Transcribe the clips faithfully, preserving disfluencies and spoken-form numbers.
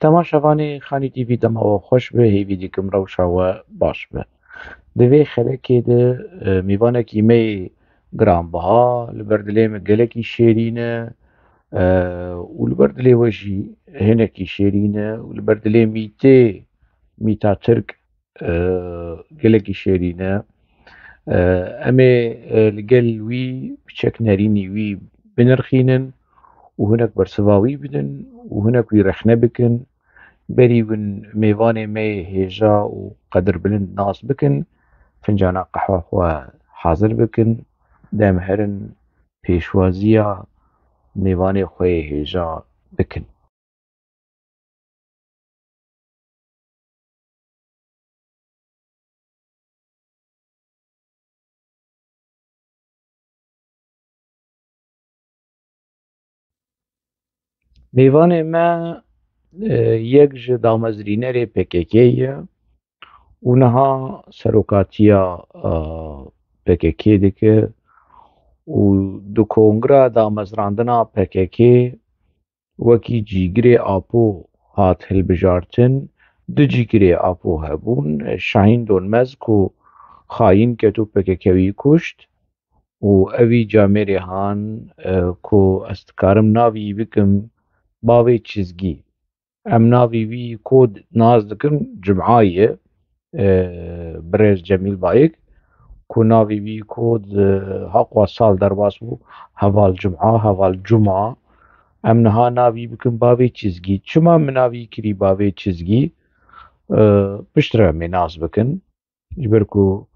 Temaşevanê Xanî T V, dema we xweş be, hêvî dikim rewşa we baş be. Di vê xelekê de, e, mêvanekî me yê giranbiha, li ber dilê min gelekî şêrîn e, e, û li ber dilê we jî hinekî şêrîn e, û li ber dilê Mîtê, Mîta Tirk, e, gelekî şêrîn e. E, em ê, e, li gel wî piçek nerînî wî binirxînin û hinek bersiva wî bidin û hinek wî rexne bikin. Berî win mêvanê me yê hêja û qedirbilind nas bikin, fincana qehwa xwe hazir bikin, dem herin pêşwaziya mêvanê xwe yê hêja bikin. Mêvanê me, e, yek ji damezrînerê P K K ye û niha serokatiya, e, P K K dike û di kongra damezrandina P K K wekî cîgirê Apo hat hilbijartin. Du cîgirê Apo hebûn. Şahîn Donmez ku xayîn ket û P K K wî kuşt û evî camêrê han, e, ku ez dikarim navî bikim Bavê Çizgî. Em navî wî ku nas dikin Cuma ye, e, birêz Cemîl Bayik, ku navî wî ku di haqwa sal derbas bû, Heval Cuma, Heval Cuma. Em niha navî bikin Bavê Çizgî. Çima min navî kirî Bavê Çizgî? E, piştre em ê nas bikin. Ji ber ku,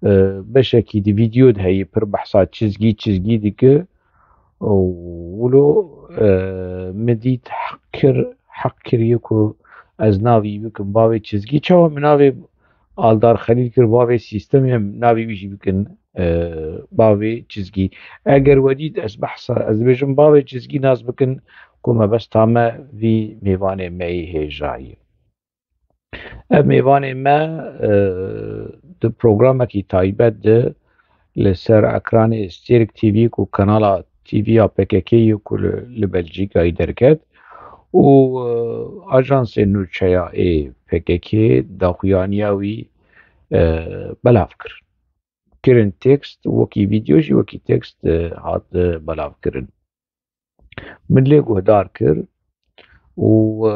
e, beşekî di vîdeo de heye pir behsa çizgî, çizgî dike. Û wilo, e, min dît heq kir, heq kiriye ku ez navî bikim Bavê Çizgî. Çawa min navê Aldar Xelîl kir Bavê Sîstemê, em navê wî jî bikin, e, Bavê Çizgî. Eger we dît ez behsa, ez dibêjim Bavê Çizgî nas bikin ku mebesta me vî mêvanê me yê hêja ye. Ev mêvanê me, e, di programekî taybet de li ser ekranê Stêrk T V ku kanala T V ya P K K ye ku li, li Belcîkayê derket û, e, ajansê nûçeya ê P K K daxuyaniya wî, e, belav kir. Kirin tekst, wekî vîdeo jî wekî tekst, e, hat, e, belav kirin. Min lê guhdar kir û, e,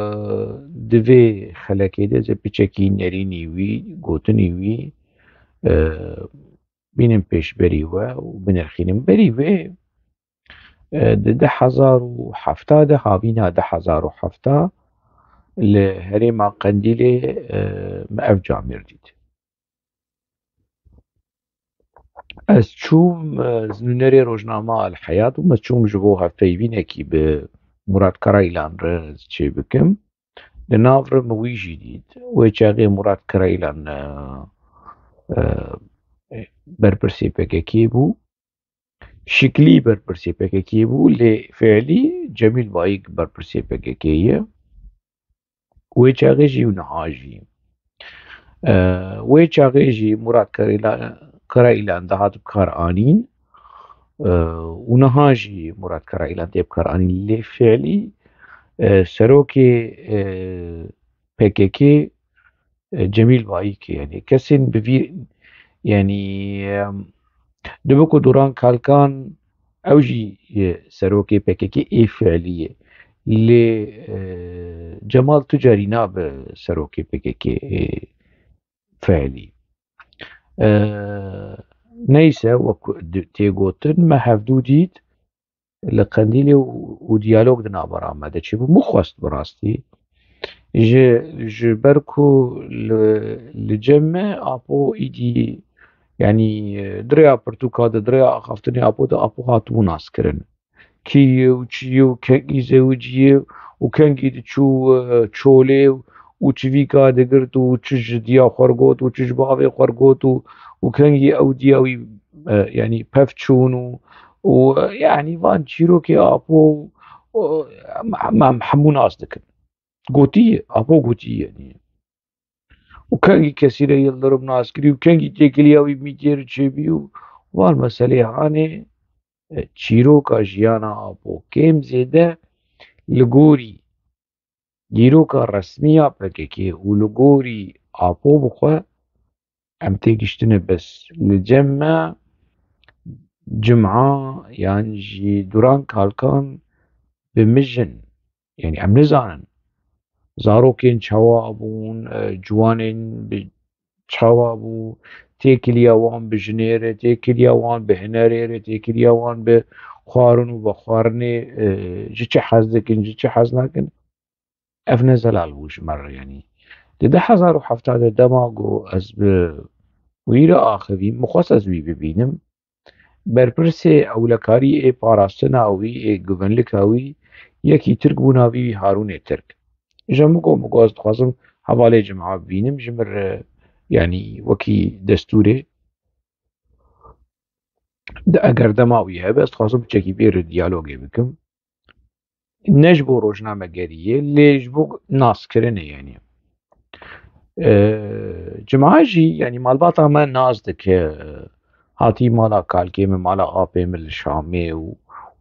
di vê xelekê de ez ê piçekî nerînî wî, gotinî wî, e, bînim pêşberî we û binirxînim. Berî wê, e, di du hezar û hevdeh de, havîna du hezar û hevdeh li herêma Qendîlê, e, me ev camêr dît. Ez çûm, e, nûnerê rojnama El Heyat û me çûm ji bo hevpeyvînekî bi Murat Karayilan re çê bikim. Di nav re min wî jî dît. Wê çaxê Murat Karayilan, e, e, berpirsê P K K bû. Şiklî berpirsê P K K bû, lê fiilî Cemîl Bayik berpirsê P K K ye. Wê çaxê jî û niha jî. E, wê çaxê jî Murat Karayîla-, Karayilan dihat bi kar anîn, e, û niha jî Murat Karayilan tê bi kar anîn. Lê fiilî, e, serokê, e, P K K, e, Cemîl Bayik e. Yanî kesên bi vî, yanî, em, dibe ku Duran Kalkan ew jî, e, serokê P K K ê fiilî ye. Lê, e, Cemal tu carî nabe serokê P K K ê fiilî. E, neyse, wek di-, tê gotin, me hevdû dît li Qendîlê û, û diyalog di navbera me de çêbû. Min xwest bi rastî. Ji, ji ber ku li, li cem me Apo îdî, yanî, di rêya pirtûka de, di rêya axaftinê Apo de Apo hatibû naskirin. Kî ye û çi ye û kengî zewiciye û kengî diçû, e, çolê û çivîka digirt û çi ji diya xwe got û çi ji bavê xwe got û, û kengî ew diya wî, e, yanî pev çûn û, û, e, yanî van çîrokê Apo, o, em, em, em hemû nas dikin. Gotiye, Apo gotiye, yanî. Û kengî Kesîre Yildirim nas kirî û kengî têkiliya wî mîdyê re çêbî û van meselê hanê, e, çîroka jiyana Apo kêm zêde li gorî dîroka resmî ya P K K û li gorî Apo bixwe, em têgiştine bes. Li cem me cuma yan jî Duran Kalkan bi mijin, yanî em nizanin zarokên çawa bûn, e, ciwanên bi çawa bû, têkiliya wan bi jinê re, têkiliya wan bi hunerê re, têkiliya wan bi xwarin û vexwarinê, e, ji çi hez dikin, ji çi hez nakin. Ev ne zelal bû ji me re, yanî. Di du hezar û hevdeh de dema ku ez bi wî re axivîm, min xwest ez wî bibînim. Berpirsê ewlekarî ê parastina wî, ê guvenlika wî, yekî Tirk bû, navî wî Harûnê Tirk. Ji min got, min got, ez dixwazim hevalê Cuma bibînim, ji min re, yanî wekî destûrê. De eger dema wî hebe, ez dixwazim piçekî vê re diyalogê bikim. Ne ji bo rojnamegeriyê, lê ji bo naskirinê, yanî. E, Cuma jî, yanî malbata me nas dike, hatî mala kalkê min, mala apê min li Şamê û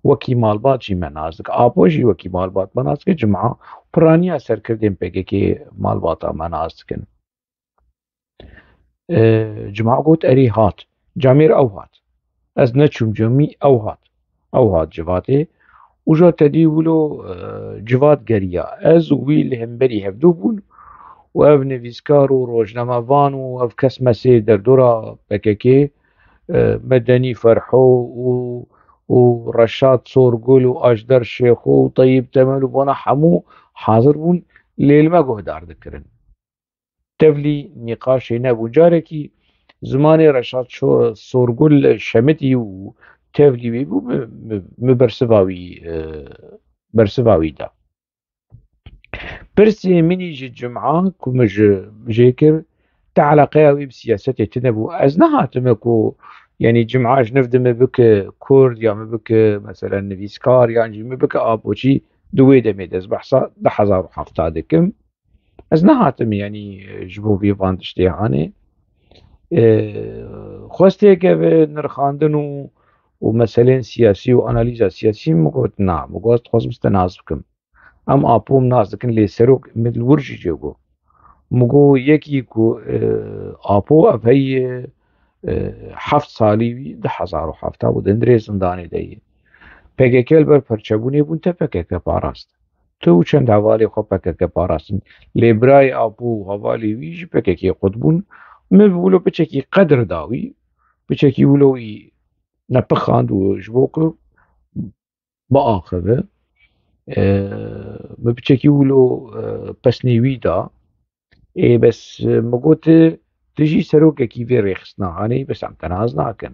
wekî malbat jî me nas dike. Apo jî wekî malbat me nas dike. Cuma piraniya serkirdên P K K malbata me nas dikin. E, Cuma got, erê hat. Camêr ew hat. Ez neçûm cemî, ew hat. Ew hat civatê. Uca tedî wilo, e, civat geriya. Ez û wî li hemberî hevdû bûn û ev nivîskar û rojnamevan û ev kes mesê derdora P K K, e, Medenî Ferho û, û Reşat Sorgul û Ajder Şêxo û Teyîb Temel û bona hemû hazir bûn, lê li me guhdar dikirin. Tevlî nîqaşê nebû. Carekî zimanê Reşat Şo-, Sorgul şemitî û tevlî wî bû, min, min, min bersiva wî, e, bersiva wî da. Pirsê min î ji Cuma ku min ji, jê kir, te eleqeya wî bi siyasetê tune bû. Ez nehatime ku, yanî Cuma ji niv de min bike Kurd ya min bike, meselen, nivîskar yan jî min bike Apoçî di wê demê de. Ez behsa du hezar û hevdeh dikim. Ez nehatim, yanî, ji bo vê van tiştê hanê. E, xwestê keve nirxandin û, û meselên siyasî û analîza siyasî, min got, na, min got, dixwazim te nas bikim. Em Apo nas dikin, lê serok min li wir jî jê got. Min got, yekî ku, e, Apo ev heye, e, heft salî wî, du hezar û hevdeh bû, di hundirê zindanê de ye. P K K li ber perçebûnê bûn, te P K K parast. Tu û çend hevalê xwe P K K parastin. Lê birayê Apo û hevalê wî ji P K K qut bûn. Min bi wilo piçekî qedir da wî. Piçekî wilo wî nepixand û ji bo ku biaxive. E, min piçekî wilo, e, pesnê wî da. Ê, bes, e, min got, tu jî serokekî vê rêxistina hanê, bes em te nas nakin.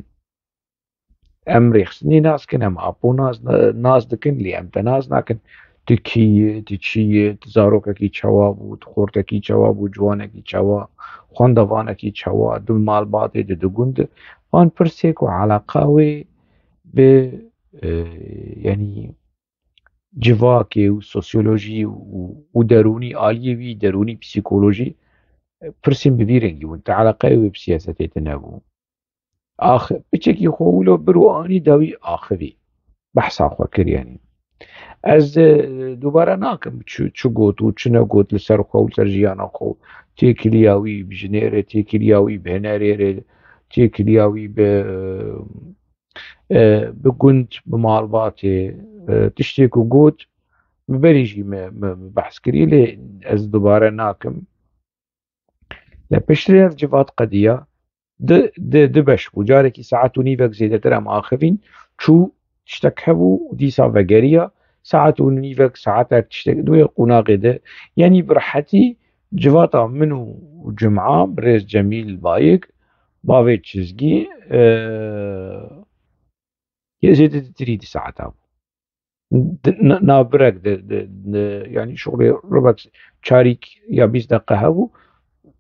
Em rêxistinê nas dikin, em Apo nas, nas dikin, lê em te nas nakin. Tu kî yî, tu çi yî, tu zarokekî çawa bû, tu xortekî çawa bû, ciwanekî çawa, xwendevanekî çawa, di malbatê de, di gund de. Van pirsê ku eleqa wê bi, e, yanî civakê û sosyolojî û, û derûnî, aliyê wî derûnî, psîkolojî, e, pirsên bi vî rengî bûn. Te eleqeyê wê bi siyasetê tune bû. Ax-, piçekî xwe wilo bir û anî dawî axivî. Behsa xwe kir, yanî. Ez, e, dubare nakim çi, çi got û çi negot li ser xwe û li ser jiyana xwe. Têkiliya wî bi jinê re, têkiliya wî bi hunerê re, têkiliya wî bi, e, bi gund, bi malbatê, e, tiştê ku got, bi berî jî me, me, me behs kirî, lê ez dubare nakim. Lê piştre ev civat qediya, di, di, di beş bû. Carekî saet û nîvek zêdetir em axivîn, çû tiştek hebû, dîsa vegeriya, saet û nîvek, saetek tiştek, di wê qonaxê de, yanî bi rehetî civata min û Cuma, birêz Cemîl Bayik, bavê Çizgî, e, yê zêdetirî di saeta bû. Di, na-, navbirek di, di, di, yanî şoxlê ribek çarîk ya bîst deqe hebû,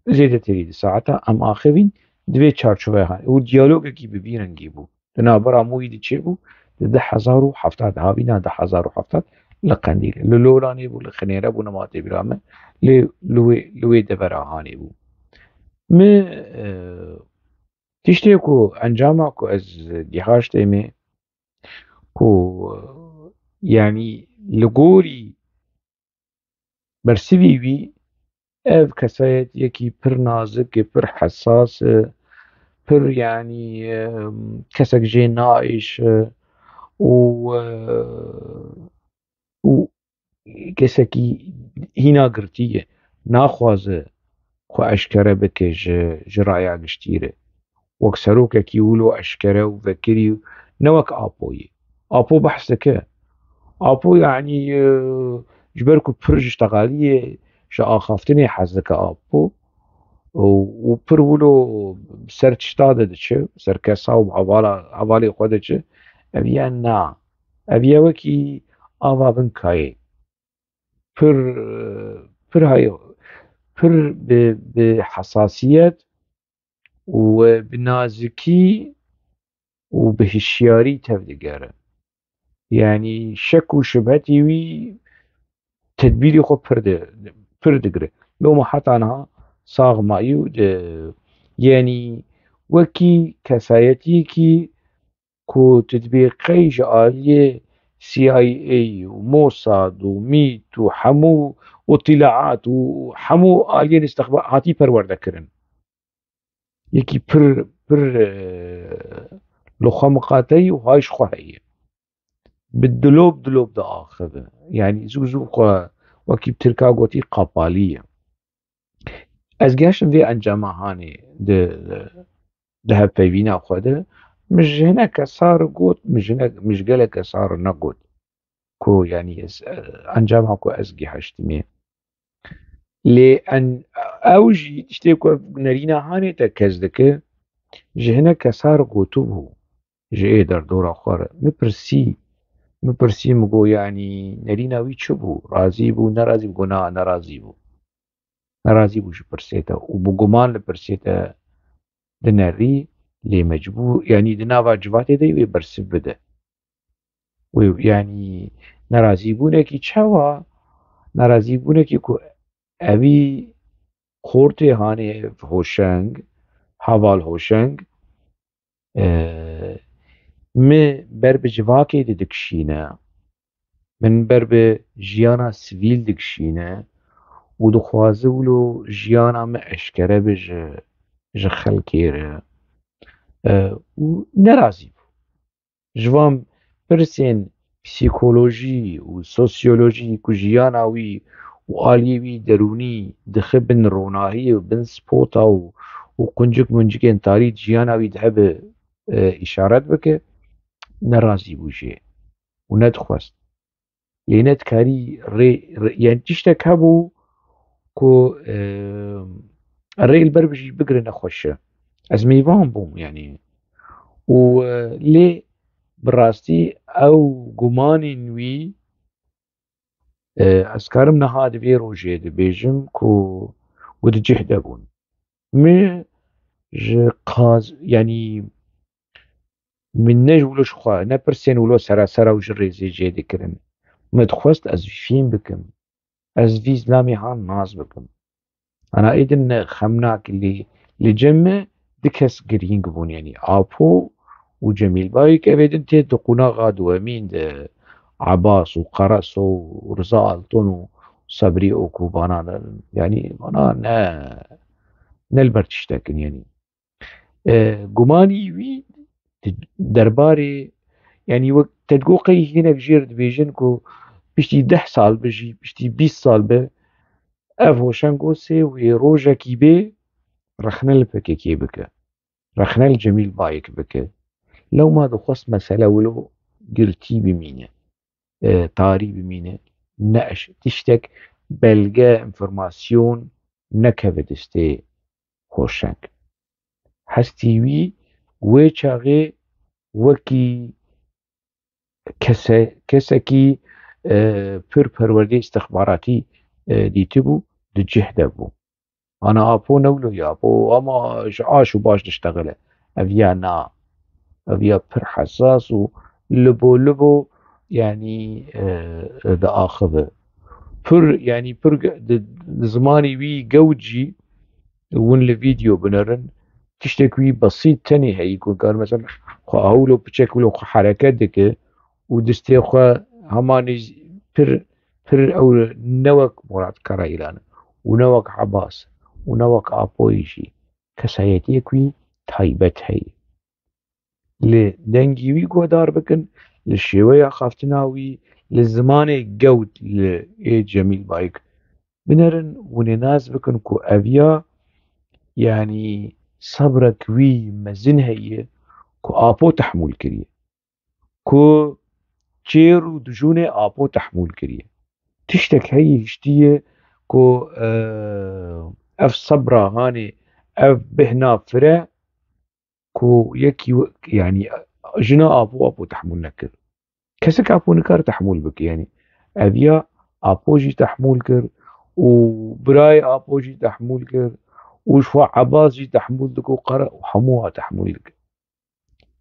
zêdetirî di saeta em axivîn, di vê çarçoveyê hanê. Û diyalogekî bi vî rengî bû. Di navbera Mûyî de çêbû, di du hezar û hevdeh de, havîna du hezar û hevdeh li Qendîlê. Li Lolanê bû, li Xinêre bû, nema tê bîra me. Lê li wê, li wê devera hanê bû. Min, e, tiştê ku encama ku ez gihaştê me, ku, e, yanî li gorî Bersivî wî ev kesayetiyekî pir nazik e, pir hesas e, pir, yanî, e, kesek jê naêşe û, e, û kesekî hîna girtî ye, naxwaze xwe eşkere bike ji, ji raya giştî re. Wek serokekî wilo eşkere û vekirî, ne wek Apoyê. Apo behs dike. Apo, yanî, e, ji ber ku pir ji ştexaliyê, ji axaftinê hez dike Apo û, û pir wilo ser tişta de diçe, ser kesa û hevala, hevalê xwe diçe. Ev ya na. Ev ya wekî ava bin kayê. Pir, pir hay-, pir bi, bi hesasiyet û bi nazikî û bi hişyarî tevdigere. Yanî şek û şibhetî wî tedbîrî xwe pir di-, pir digire. Loma heta niha sax mayî û di, yanî wekî kesayetiyekî ku tu dibê qey ji aliyê C I A û Mossad û mît û hemû îtîlaat û hemû aliyên îstixbarat hatî perwerde kirin. Yekî pir, pir, e, li xwe miqateyî û hay ji xwe heye. Bi dilop dilop diaxive. Yanî zû zû xwe wekî bi tirka gotî qapalî ye. Ez gihiştim vê encama hanê di, di hevpeyvîna xwe de. Min ji hinek kesar got, min ji hinek, min ji gelek kesar negot. Ku, yanî, ez, e, encama ku ez gihiştimê. Lê en, ew jî tiştê ku nerîna hanê te kes dike, ji hinek kesar gotibû, ji ê derdora xwe re. Min pirsî, min pirsî, min got, yanî, nerîna wî çi bû? Razî bû, nerazî bû? Got, na, nerazî bû. Nerazî bû ji pirsê te û bi guman li pirsê te dinerî, lê mecbûr, yanî di nava civatê de wê bersiv bide. Wê, yanî nerazîbûnekî çawa? Nerazîbûnekî ku evî xortê hanê hoşeng, heval hoşeng, e, min ber bi civakê de dikişîne, min ber bi jiyana sivîl dikişîne û dixwaze wilo jiyana min eşkere be ji, ji xelkê re. E, û nerazî bû. Ji van pirsên psîkolojî û sosyolojî ku jiyana wî û aliyê wî derûnî dixe bin ronahiyê û bin spota û, û quncik muncikên tarî jiyana wî dihebe, e, îşaret bike, nerazî bû jê û nedixwest. Lê nedikarî rê, rê, yani tiştek hebû ku, e, rê li ber bijî bigire nexweş e. Ez mêvan bûm, yani. Û, e, lê bi rastî ew gumanên wî, e, ez karim niha di vê rojê dibêjim ku û di cih de bûn. Min ji qaz-, yani, min ne ji wilo ji xwe, ne pirsên wilo serasera û ji rêzê jê dikirin. Min dixwest ez vî fîm bikim. Ez vî zilamê han nas bikim. Ana êdin ne xemnak lê, li cem me du kes girîng bûn, yanî Apo û Cemîl Bayik, ev êdin tê di qunaxa duwemîn de Abbas û Qaraso û Riza Alton û Sebrî Okû vana ne, yanî vana ne, ne li ber tiştek in, yanî. E, gumanî wî di derbarê, yanî wek te digot qey hinek jêr dibêjin ku piştî deh sal be jî, piştî bîst sal be, ev Hoşeng Osê wê rojekî bê rexne li P K K bike. Rexne li Cemîl Bayik bike. Lewma dixwest mesele wilo girtî bimîne, e, tarî bimîne, ne eş-, tiştek, belge, înformasyon nekeve destê Hoşeng. Hestî wî wê çaxê wekî kese-, kesekî, e, pir perwerdê îstixbaratî, e, dîtibû, di cih de bû. Ana Apo ne wilo ye, Apo ama ji aş û baş diştexile. Ev ya na. Ev ya pir hesas û libo libo, yanî, e, diaxive. Pir, yanî pir ge-, di, di zimanê wî gewt jî hûn li vîdeo binerin. Tiştek wî besît tenê heyî ku kar mesela xwe ew wilo piçek wilo xwe hereket dike û destê xwe hemanî pir pir ew ne wek Murat Karayilan û ne wek Ebas û ne wek Apoyî jî kesayetiyek wî taybet heye. Li dengî wî guhdar bikin, li şêweya xaftina wî, li zimanê gewt li ê Cemîl Bayik binerin, hûn ê nas bikin ku ev ya, yanî sebrek wî mezin heye ku Apo tehmûl kiriye. Ku çêr û dijûnê Apo tehmûl kiriye. Tiştek heye hiştiye ku, e, ev sebra hanê, ev bêhna fire ku yekî we-, yanî jina Apo, Apo tehmûl nekir. Kesek Apo nikare tehmûl bike, yanî ev ya Apo jî tehmûl kir û birayê Apo jî tehmûl kir û ji xwe Ebas jî tehmûl dike û qere û hemû wa tehmûl dike.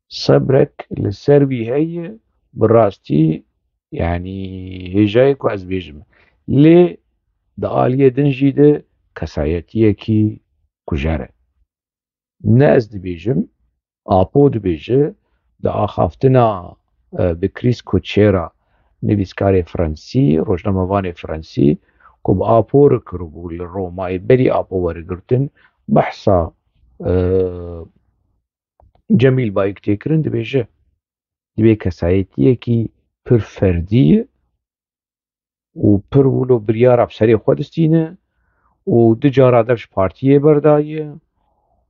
Sebrek li ser wî heye, bi rastî, yanî hêjayê ku ez bêjim. Lê di aliyê din jî de kesayetiyekî kujer e. Ne ez dibêjim, Apo dibêje, di axaftina, e, bi Chris Kuchera, nivîskarê Fransî, rojnamevanê Fransî, ku bi Apo re kiribû li Romayê, berî Apo were girtin, behsa, e, Cemîl Bayik tê kirin, dibêje, dibê kesayetiyekî pir ferdî ye û pir wilo biryara bi serê xwe distîne û du cara dev ji partiyê berdaye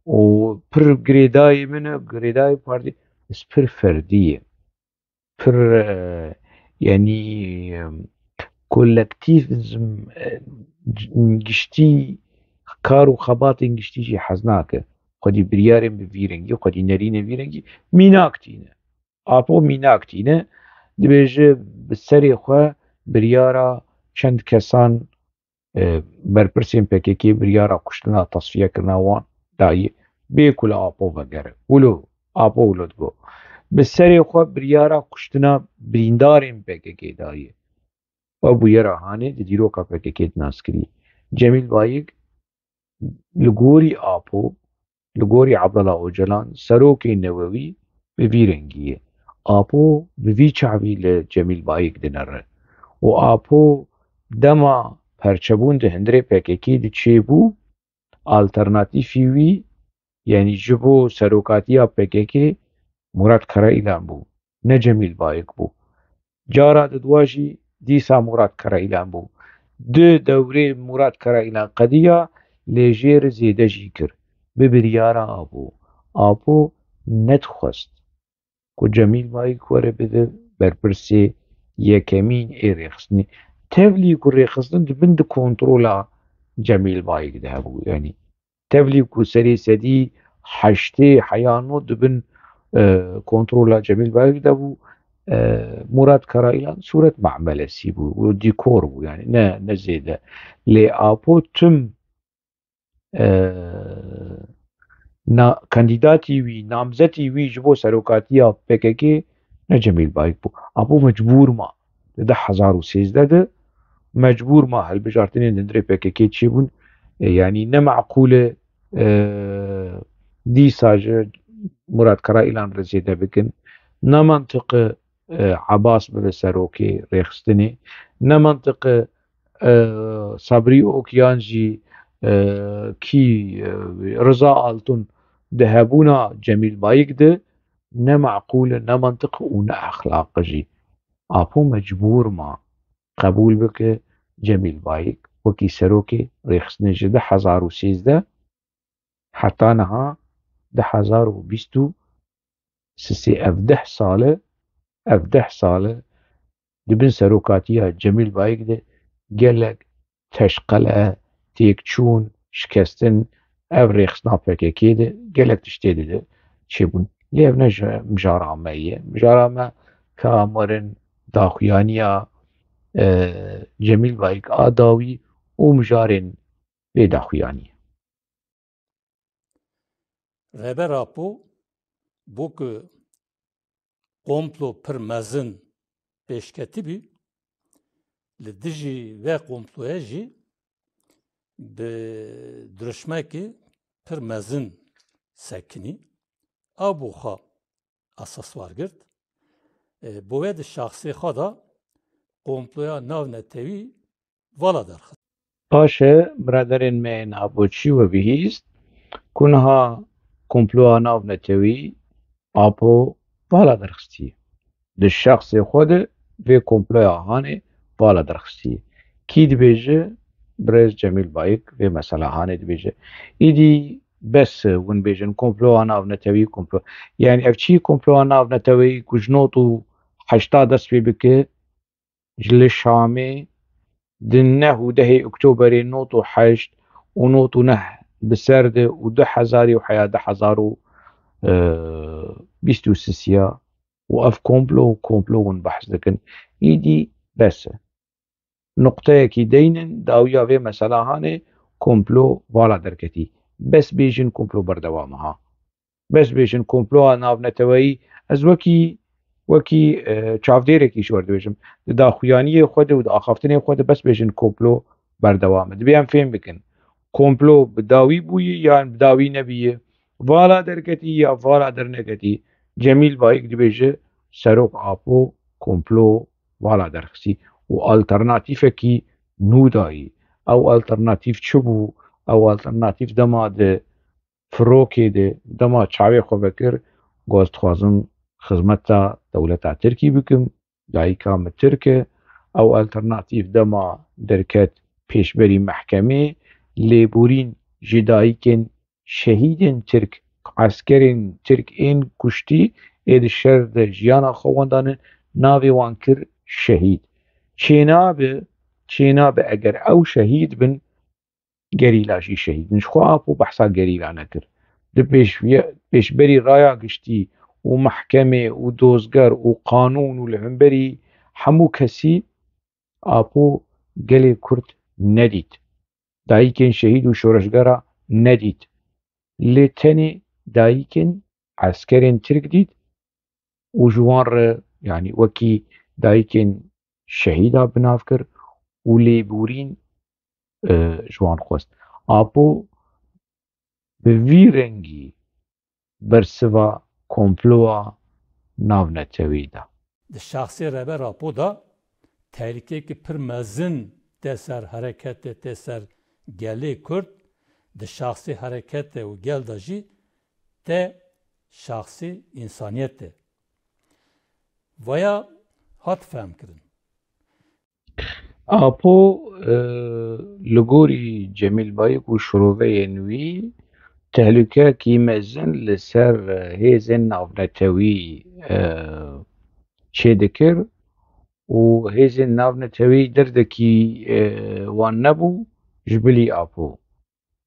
û pir girêdayê min e, girêdayê partî, ez pir ferdî ye. Pir, e, yanî, e, kolektîvizm, e, giştî, kar û xebatên giştî jî hez nake. Xwedî biryarên bi vî rengî, xwedî nerînên vî rengî mînak tîne. Apo mînak tîne, dibêje bi serê xwe biryara çend kesan, e, berpirsên P K K biryara kuştina, tasfiyekirina wan daye, bê ku li Apo vegere. Wilo, Apo wilo digo. Bi serê xwe biryara kuştina birîndarên P K K daye. Ew bûyera hanê di dîroka P K K de nas kirî. Cemîl Bayik li gorî Apo, li gorî Abdullah Ocalan, serokê newewî bi vî rengî ye. Apo bi vî çavî li Cemîl Bayik dinere. Û Apo dema perçebûn di hundirê P K K de çêbû, alternatîfî wî, yanî ji bo serokatiya P K K, Murat Karayilan bû, ne Cemîl Bayik bû. Cara didwa jî dîsa Murat Karayilan bû. Di dewrê Murat Karayilan qediya, lê jê re zêde jî kir. Bi biryara Apo. Apo nedixwest ku Cemîl Bayik were bibe berpirsê yekemîn ê rêxistinê. Tevlî ku rêxistin di bin di kontrola Cemîl Bayik de hebû. Yanî tevlî ku serê sedî heştê heya nod di bin, e, kontrola Cemîl Bayik de bû, e, Murat Karayilan sûret memelesî bû, û dîkor bû, yanî ne, ne zêde. Lê Apo tim, e, na-, kandîdatî wî, namzetî wî ji bo serokatiya P K K ne Cemîl Bayik bû. Apo mecbûr ma. Di du hezar û sêzdeh de mecbûr ma hilbijartinên di hundirê P K K çêbûn. E, yanî ne meqûl e, e, dîsa ji Murat Karayilan re zêde bikin. Ne mentiq e, e, Ebas bibe serokê rêxistinê. Ne mentiq e, e, Sabrî Okyan jî, e, kî, e, Riza Altun di hebûna Cemîl Bayik de ne meqûl e, ne mentiq û ne exlaq e jî. Apo mecbûr ma qebûl bike Cemîl Bayik wekî serokê rêxistinê ji du hezar û sêzdeh heta niha du hezar û bîst û sê, ev deh sal e, ev deh sal e di bin serokatiya Cemîl Bayik de gelek teşqele, têkçûn, şikestin, ev rêxistina P K K de gelek tiştê dide çêbûn. Lê ev ne ji mijara me ye. Mijara me ka mirin daxuyaniya, e, Cemîl Bayik a dawî û mijarên vê daxuyaniyê. Rêber Apo bo ku komplo pir mezin pêşketibî, li dijî vê komployê jî bi dirişmekî pir mezin sekinî. Ew bo xwe esas wergirt. E, bo wê di şexsê xwe de komploya navnetewî vala derxist. Paşê biraderên me yên Apoçî we bihîst ku niha komploya navnetewî Apo vala derxistî. Di şexsê xwe de vê komploya hanê vala derxistî. Kî dibêje? Birêz Cemîl Bayik vê mesela hanê dibêje. Îdî bes e, hûn bêjin komploya navnetewî, komplo. Yani ev çi komploya navnetewî ku ji not û heşta dest pê bike, ji li Şamê di neh û dehê Oktoberê not û heşt û not û neh bi ser de û du hezarî û heya du hezar û, e, bîst û sisiya û ev komplo û komplo hûn behs dikin. Îdî bes e. Nuqteyekî deynin, dawiya vê mesela hanê komplo vala derketî. Bes bêjin komplo berdewam e ha. Bes bêjin komploya navneteweyî, ez wekî, wekî, e, çavdêrekî ji we re dibêjim. Di daxuyaniyê xwe de û di axaftinê xwe de bes bêjin komplo berdewam e. Divê em fêm bikin. Komplo bi dawî bûyî yan bi dawî nebîyî, vala derketî ya vala derneketî. Cemîl Bayik dibêje, Serok Apo komplo vala derxistî û alternatîfekî nû dayî. Ew alternatîf çi bû? Ew alternatîf dema di firokê de, dema çavê xwe vekir, got, dixwazim xizmeta dewleta Tirkî bikim, dayika min Tirk e. Ew alternatîf dema derket pêşberî mehkemê, lêborîn ji dayikên şehîdên Tirk, eskerên Tirk ên kuştî, ê di şer de jiyana xwe wendanin, navê wan kir şehîd. Çênabe, çênabe eger ew şehîd bin, gerîla jî şehîd in. Ji xwe Apo behsa gerîla nekir. Di pêş-, pêşberî raya giştî û mehkemê û dozger û qanûn û li hemberî hemû kesî Apo gelê Kurd nedît. Dayikên şehîd û şoreşgera nedît. Lê tenê dayikên eskerên Tirk dît û ji wan re, yanî wekî dayikên şehîda bi nav kir û lêborîn, e, ji wan xwest. Apo bi vî rengî bersiva komploya navnetewî da. Di şexsê Rêber Apo de tehlîkeyekî pir mezin tê ser hereketê, tê ser gelê Kurd, di şexsê hereketê û gel de jî tê şexsê însaniyetê. Vaya hat fehmkirin. Apo, e, li gorî Cemîl Bayik û şiroveyên wî, tehlûkeyekî mezin li ser, e, hêzên navnetewî, e, çêdikir û hêzên navnetewî derdekî, e, wan nebû ji bilî Apo.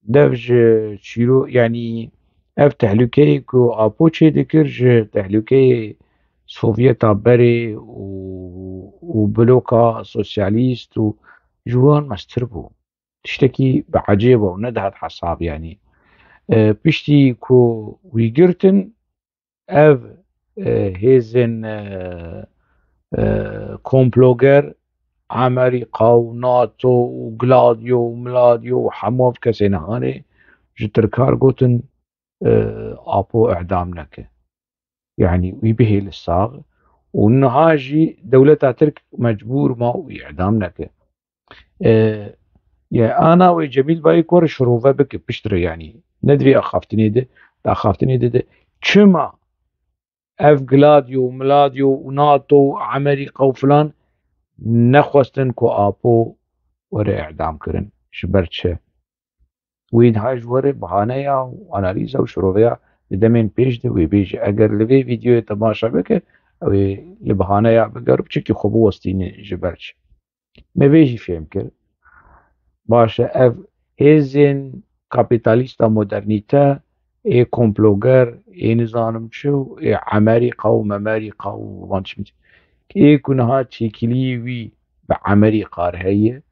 Dev ji çîro-, yanî ev tehlûkeyê ku Apo çêdikir ji tehlûkeyê Sovyeta berê û, û bloka sosyalîst û ji wan mestir bû. Tiştekî bi ecêb û nedihat hesab, yanî. E, piştî ku wî girtin, ev, e, hêzên, e, e, komploger, Amerîka û NATO û Gladio û Miladio û hemû ev kesên hanê ji Tirkar gotin, e, Apo îdam neke. Yanî wî bihêle sax û niha jî dewleta Tirk mecbûr ma wî îdam neke. E, ye, ana wê Cemîl Bayik were şirove bike piştre, yanî ne di vê axaftinê de, di axaftinê de, de çima ev Gladio û Miladio û NATO û Amerîka û filan nexwestin ku Apo were îdam kirin? Ji ber çi? Wî niha ji were bahaneya û analîza û şiroveya di demên pêş de wê bêje. Eger li vê vîdeoyê temaşe bike, ew ê li bahaneya bigere û çikî xwe biwestîne ji ber çi. Me vê jî fêm kir. Baş e, ev hêzên kapîtalîsta modernîte, ê komploger, ê nizanim çi û ê Emerîka û Memerîka û van çi, ê ku niha têkiliyê wî bi Emerîka re heye,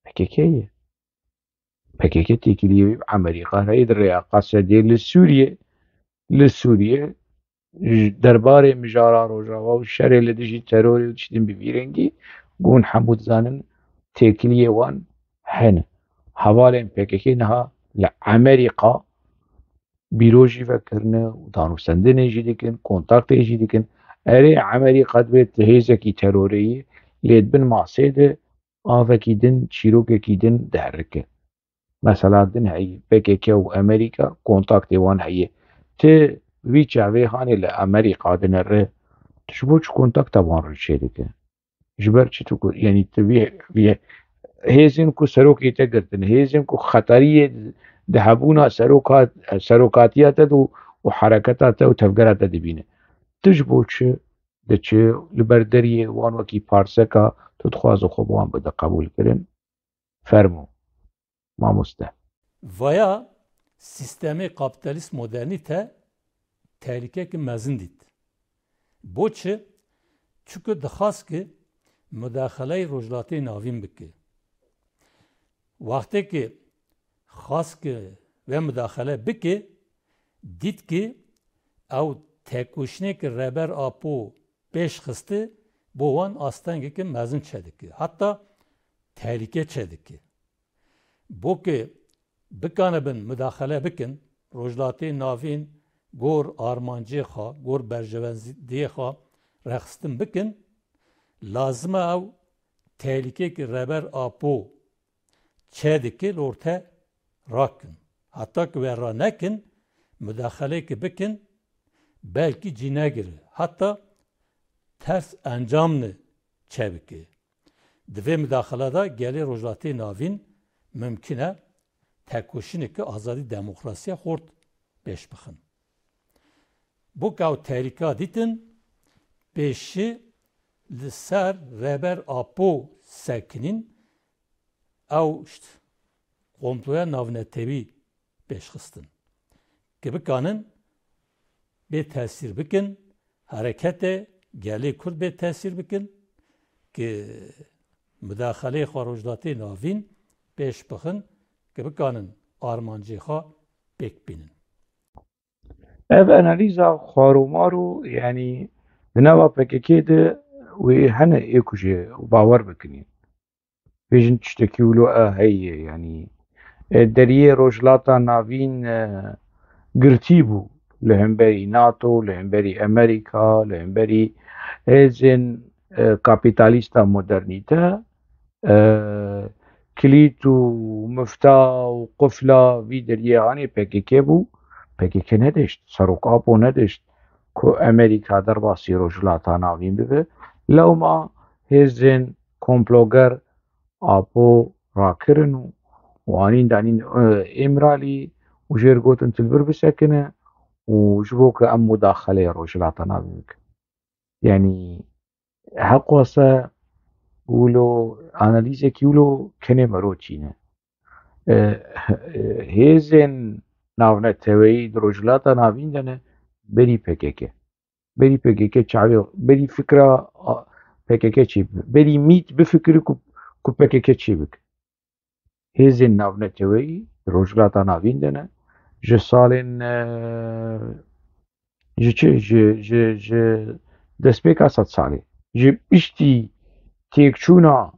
P K K ye. P K K têkiliyê wî bi Emerîka re heye, di rêya Qesedê li Sûriyê, li Sûriyê ji derbarê mijara Rojava û şerê li dijî terorê û tiştên bi vî rengî, ku hûn hemû dizanin têkiliyê wan hene. Hevalên P K K niha li Emerîka bîro jî vekirine û danûstendinê jî dikin, kontaktê jî dikin. Erê, Emerîka divê tu hêzekî terorê yî, Lê di bin masê de avekî din, çîrokekî din diherike. Mesela din heye, P K K û Amerîka kontaktê wan heye. Ti vî çavê hanê li Amerîka dinere, tu ji bo çi kontakta wan re çêdike? Ji ber çi tu ku, yanî tu vî, vî hêzên ku serokê te girtin, hêzên ku xeteriyê di hebûna seroka-, serokatiya te de û, û hereketa te û tevgera te dibîne. Tu ji bo çi diçi li ber deriyê wan wekî parseka tu dixwaze xwe bi wan bide qebûlkirin? Fermo, mamoste. Vaya sîstemê kapîtalîst modernîte tehlîkeke mezin dît. Bo çi? Çunku dixwast ki mudaxeleyê Rojhilatê Navîn bike. Wextê ki xwest ki ve mudaxele bike, dît ki ew tekoşînê ki Rêber Apo pêş xisti, bo wan astengeke mezin çêdike. Heta tehlîke çêdike. Bo ki bikanibin mudaxele bikin, Rojhilatê Navîn gor armancê xwe, gor berjewendiyê xwe rêxistin bikin, lazim e ew tehlîkê ki Rêber Apo çêdike li orte rakin. Heta ki we ranekin, mudaxeleyeke bikin, belkî cînegire, heta ters encamne çêbike. Di vê mudaxele de gelê Rojhilatê Navîn mimkun e tekoşîneke azadî demokrasiya xurt pêş bixin. Bo ku ew tehlîka dîtin, pêşî li ser Rêber Apo sekinîn, ew şt-, komploya navnetewî pêşxistin. Ki bikanin bê tesîr bikin, hereketê gelê Kurd bê tesîr bikin, ki mudaxeleyê xwe Rojhilatê Navîn pêş bixin, ki bikanin armancê xwe pêk bînin. Ev analîza xwarûmarû, yanî di nava P K K de wê hene ê ku jê bawer bikinî. Bêjin tiştekî wilo e heye, yanî, e, deriyê Rojhilata Navîn, e, girtî bû li hemberî NATO, li hemberî Amerîka, li hemberî hêzên, e, kapîtalîsta modernîte. E, kilît û mifta û qufla vî deriyê hanê P K K bû. P K K nedişt, Serok Apo nedişt ku Amerîka derbasî Rojhilata Navîn bibe. Lewma hêzên komploger Apo rakirin û, û anîn danîn, e, Îmralî û jêr gotin tu li vir bisekine û ji bo ku em mudaxeleyê Rojhilata Navîn bikin. Yanî heqwase wilo analîzekî wilo kenê mero çîne. E, hêzên navneteweyî di Rojhilata Navîn de ne, berî P K K. Berî P K K çavê, berî fikra, a, P K K çê bibe. Berî mît bifikire ku, ku P K K çê bike. Hêzên navneteweyî di Rojhilata Navîn de ne. Ji salên, e, ji çi, ji, ji, ji destpêka sedsalê, ji piştî têkçûna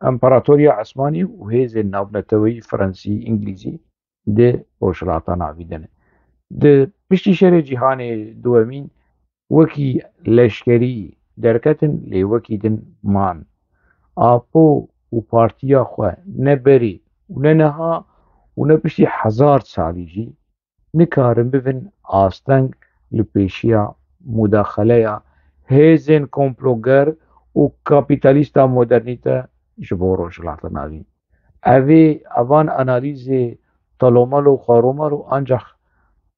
Împaratoriya Esmanî û hêzên navneteweyî Fransî, Îngilîzî di Rojhilata Navîn de ne. Di piştî Şerê Cîhanê Duwemîn wekî leşkerî derketin, lê wekî din man. Apo û partiya xwe ne berê û ne niha û ne piştî hezar salî jî nikarin bibin asteng li pêşiya mudaxeleya hêzên komploger û kapîtalîsta modernîte ji bo Rojhilata Navîn. Evê, evan analîzê telomelo, xwaromalo ancax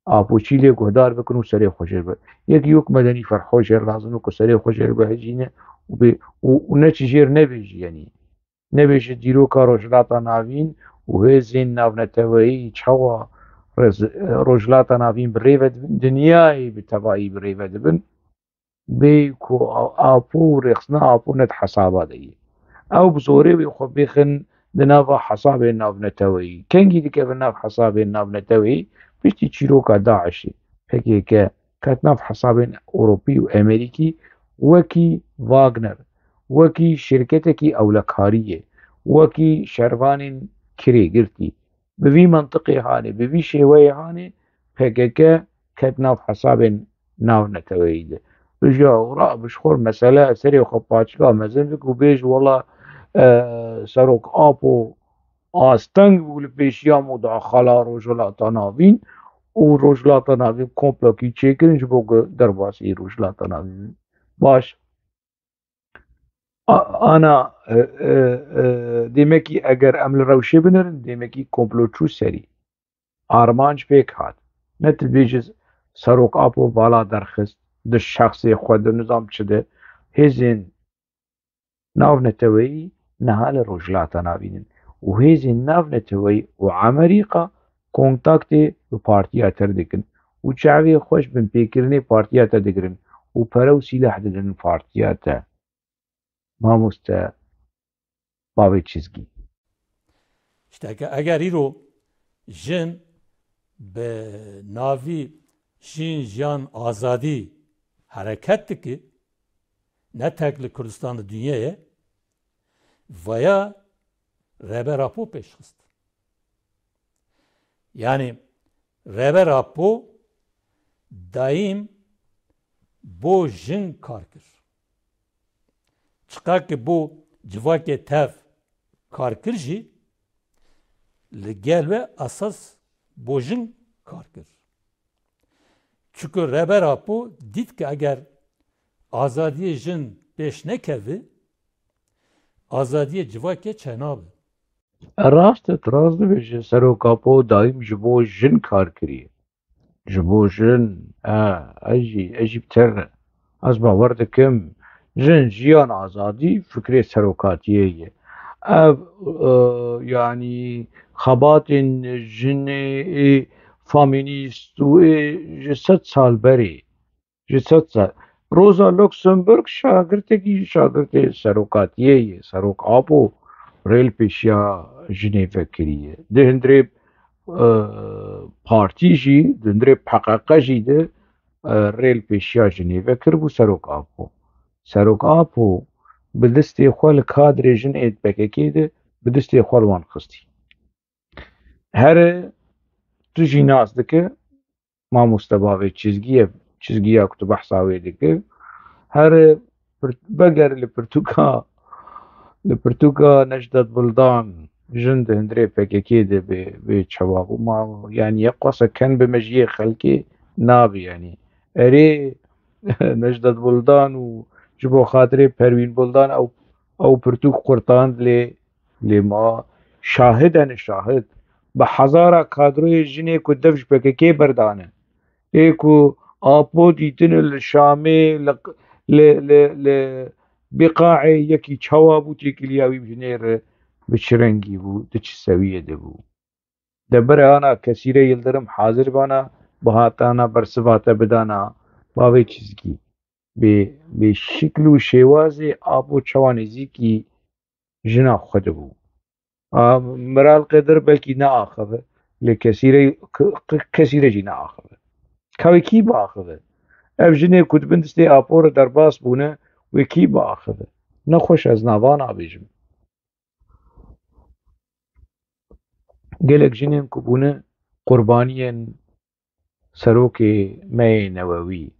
Apoçî lê guhdar bikin û serê xwe jêr bi. Yek yok medenî ferho jêr lazim e ku serê xwe jêr bihejîne û bê, û, û ne çi jêr nebêjî, yanî nebêje dîroka Rojhilata Navîn û hêzên navneteweyî çawa rêz-, Rojhilata Navîn bi rê ve dibin, dinyayê bi tevayî bi rê ve dibin. Bê ku a-, Apo û rêxistina Apo ne di hesaba de ye. Ew bi zorê wê xwe bêxin di nava hesabên navneteweyî. Kengî dikevin nav hesabên navneteweyî? Piştî çîroka DAIŞê, P K K ket nav hesabên Ewropî û Amerîkî, wekî Wagner, wekî şirketekî ewlekariyê, wekî şervanên kirêgirtî. Bi vî mentiqê hanê, bi vî şêweyê hanê, P K K ket nav hesabên navneteweyî de. Tu ji ya ora bi ji xwe mesele serê xwe paçika mezin bik û bêj wela, e, Serok Apo asteng bû li pêşiya mudaxala Rojhilata Navîn û Rojhilata Navîn komplokî çêkirin ji bo ku derbasî Rojhilata Navîn bin. Baş. A-, ana, e, e, e, demekî eger em li rewşê binirin, demekî komplo çû serî. Armanc pêk hat. Ne tu bêjî Serok Apo vala derxist, di şexsê xwe de nizam çi de. Hêzên navneteweyî niha li Rojhilata Navîn in û hêzên navneteweyî û Amerîka kontaktê bi partiya te re dikin û çavê xwe ji binpêkirinê partiya te digirin û pere û sîleh didin partiya te. Mamoste Bavê Çizgî. Îşte ke-, eger îro jin bi navî jin, jiyan, azadî hereket dike, ne tek li Kurdistan, li dinyayê, vaya Rêber Apo pêş xist. Yanî Rêber Apo daîm bo jin kar kir. Çiqas ki bo civakê tev kar kir jî, li gel we esas bo jin kar kir. Çunku Rêber Apo dît ki eger azadiyê jin pêş nekeve, azadiyê civakê çênabe. Rast e, tu rast dibêjî, Serok Apo daîm ji bo jin kar kiriye. Ji bo jin, e, ez jî, ez jî bi te re. Ez bawer dikim, jin, jiyan, azadî fikrê serokatiyê ye. Ev, e, yanî xebatên jinê ê femînîst û ê ji sed sal berê, ji sed sal. Rosa Luxemburg şagirtekî ji şagirtê serokatiyê ye. Serok Apo rê li pêşiya jinê vekiriye. Di hundirê, e, partî jî, di hundirê P K K jî de, e, rê li pêşiya jinê vekiribû Serok Apo. Serok Apo bi destê xwe li kadrê jin ê P K K de bi destê xwe li wan xistî. Here tu jî nas dike, mamoste bavê çizgiye, çizgiya ku tu behsa wê dike. Here pir-, veger li pirtûka, li pirtûka Necdet Buldan, jin di hundirê P K K de bê, bê çawa bû. Ma, yanî, yeqasa ken bi mejiyê xelkê nabe, yanî. Erê, Necdet Buldan û ji bo xatirê Perwîn Buldan ew, ew pirtûk qurtand lê, lê ma şahid hene, şahid. Bi hezara kadroyê jinê ku dev ji P K K berdane. Ê ku Apo dîtine li Şamê, li, li, li, li biqaê yekî çawa bû, têkiliya wî bi jinê re bi çi rengî bû, di çi sewiyê de bû. Deberê ana Kesîre Yildirim hazir bana, bi hatana bersiva te bidana bavê çizgî. Bi, bi şikl û şêwazê Apo çawa nêzîkî jina xwe dibû. A, Miral Qedir belkî neaxive, lê Kesîre, k-, k-, Kesîre jî neaxive. Ka wê kî biaxive? Ev jinê ku di bin destê Apo re derbas bûne, wê kî biaxive? Nexweş ez nava nabêjim. Gelek jinên ku bûne qurbaniyên serokê me yê newewî.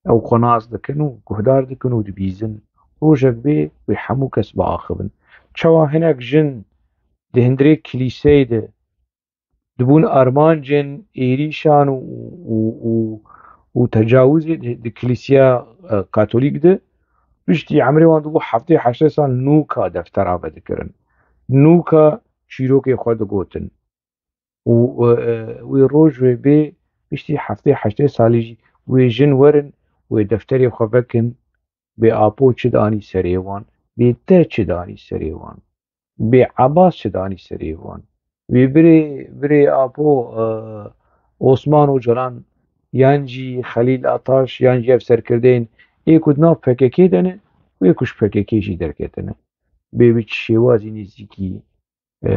Ew xwe nas dikin û guhdar dikin û dibîzin. Rojek bê wê hemû kes biaxivin. Çawa hinek jin di hundirê kilîseyê de dibûn armancên êrîşan û, û, û, û tecawizê di, di kilîsiya, e, katolîk de, piştî emrê wan dibû heftê heştê sal nûka deftera vedikirin. Nûka çîrokê xwe digotin. Û, e, wê roj wê bê piştî heftê heştê salî jî wê jin werin, wê defterê xwe vekin, bê Apo çi danî serê wan, bê te çi danî serê wan, bê Ebas çi danî serê wan. Wê birê, birê Apo, e, Osman Ocalan yan jî Xelîl Ataş yan jî ev serkirdeyên ê ku di nav P K K de ne, wê ku ji P K K jî derketine. Bê bi çi şêwazî nêzîkî, e,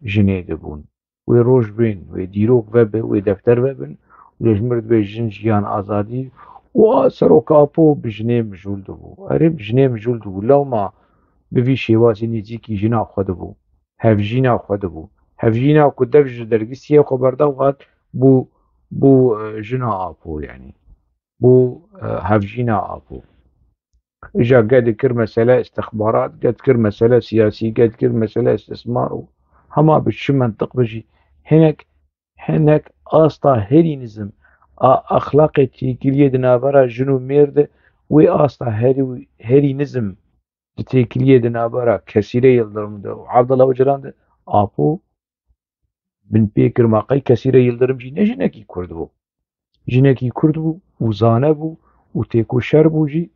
jinê dibûn. Wê roj bên, wê dîrok vebe, wê defter vebin, lê ji mir dibê jin, jiyan, azadî û a Serok Apo bi jinê mijûl dibû. Erê, bi jinê mijûl dibû. Lewma bi vî şêwazî nêzîkî jina xwe dibû. Hevjîna xwe dibû. Hevjîna ku dev ji dergîsiyê xwe berda û hat bû, bû, e, jina Apo, yanî. bo, e, hevjîna Apo. Îja ge dikir mesele istixbarat, ge dikir mesele siyasî, ge dikir mesele istismar û hema bi çi mentiq be jî hinek, hinek asta herî nizim a exlaqê têkiliyê di navbera jin û mêr de wê asta herî, herî nizim di têkiliyê di navbera Kesîre Yildirim de û Abdullah Ocalan de Apo binpê kir. Ma qey Kesîre Yildirim jî ne jinekî Kurd bû. Jinekî Kurd bû û zane bû û têkoşer bû jî.